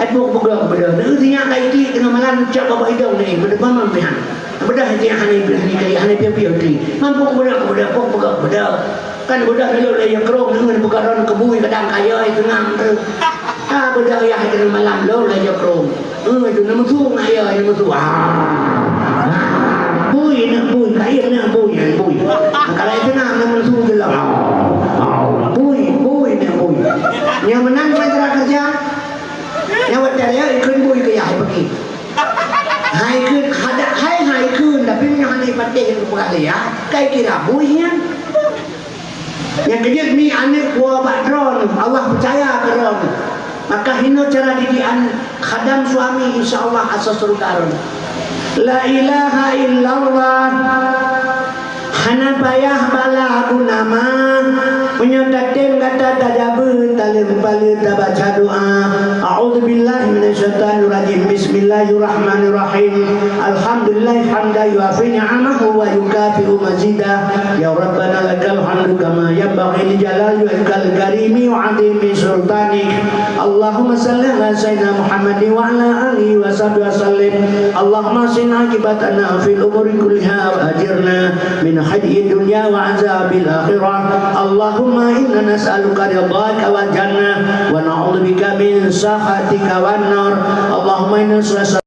Ai pok beudôh, beudôh. Neu sinyak ka itik teungoh malam, cok bak idong ni, beudôh mamam pihan. Beudôh sinyak hana ipi, hana ipi, hana ipi-ipi itik. Mampu beudôh, beudôh, pok beudôh, beudôh. Kan beudôh lé lôn lé yue krong, neu buka ron kebui kadang kaya ai teungoh tu. Ha, beudôh ya teungoh malam lôn lé yue krong. Eh, itu nama tu, nak ya, nama tu. Ah. Ah. Bui, nak bui, kaya nak bui, nak bui. Kalau itu nak, nama tu je lah. Ah. Ah. Bui, bui, nak bui. Nyang meunan cara kerja. Nyang buat cara ya, ikut bui ke ya, pergi. Hai ikut, ada, hai, hai ikut, tapi punya hana ipat. Eh, peugah lé, ya, kai kira bui nyan. Nyang keujeuet mi aneuk woe bak droeneuh, Allah peucaya keu droeneuh. Maka hinoe cara didik aneuk, khadam suami, insya Allah asoe syeuruga droeneuh. La ilaha illallah. Hana payah bala guna ma. Meunyoe tatem gata tajabeue, taleueng paleue tabaca doa. A'udzubillahi minasyaitonirrajim. Bismillahirrahmanirrahim. Alhamdulillah hamdan yuwafi ni'amahu wa yukafi'u mazidah. Ya Rabbana lakal hamdu kama yanbaghi li jalali wajhikal karimi wa 'azimi sultanik. Allahumma shalli ala sayyidina Muhammadin wa ala alihi wa sahbihi wa sallim. Allahumma ahsin aqibatana fil umuri kulliha wa ajirna min khizyid dunya wa azabil akhirah. Allahumma inna nas'aluka ridhaka wal jannah wa na'udzubika min sakhatika wan nar. Allahumma inna nas'aluka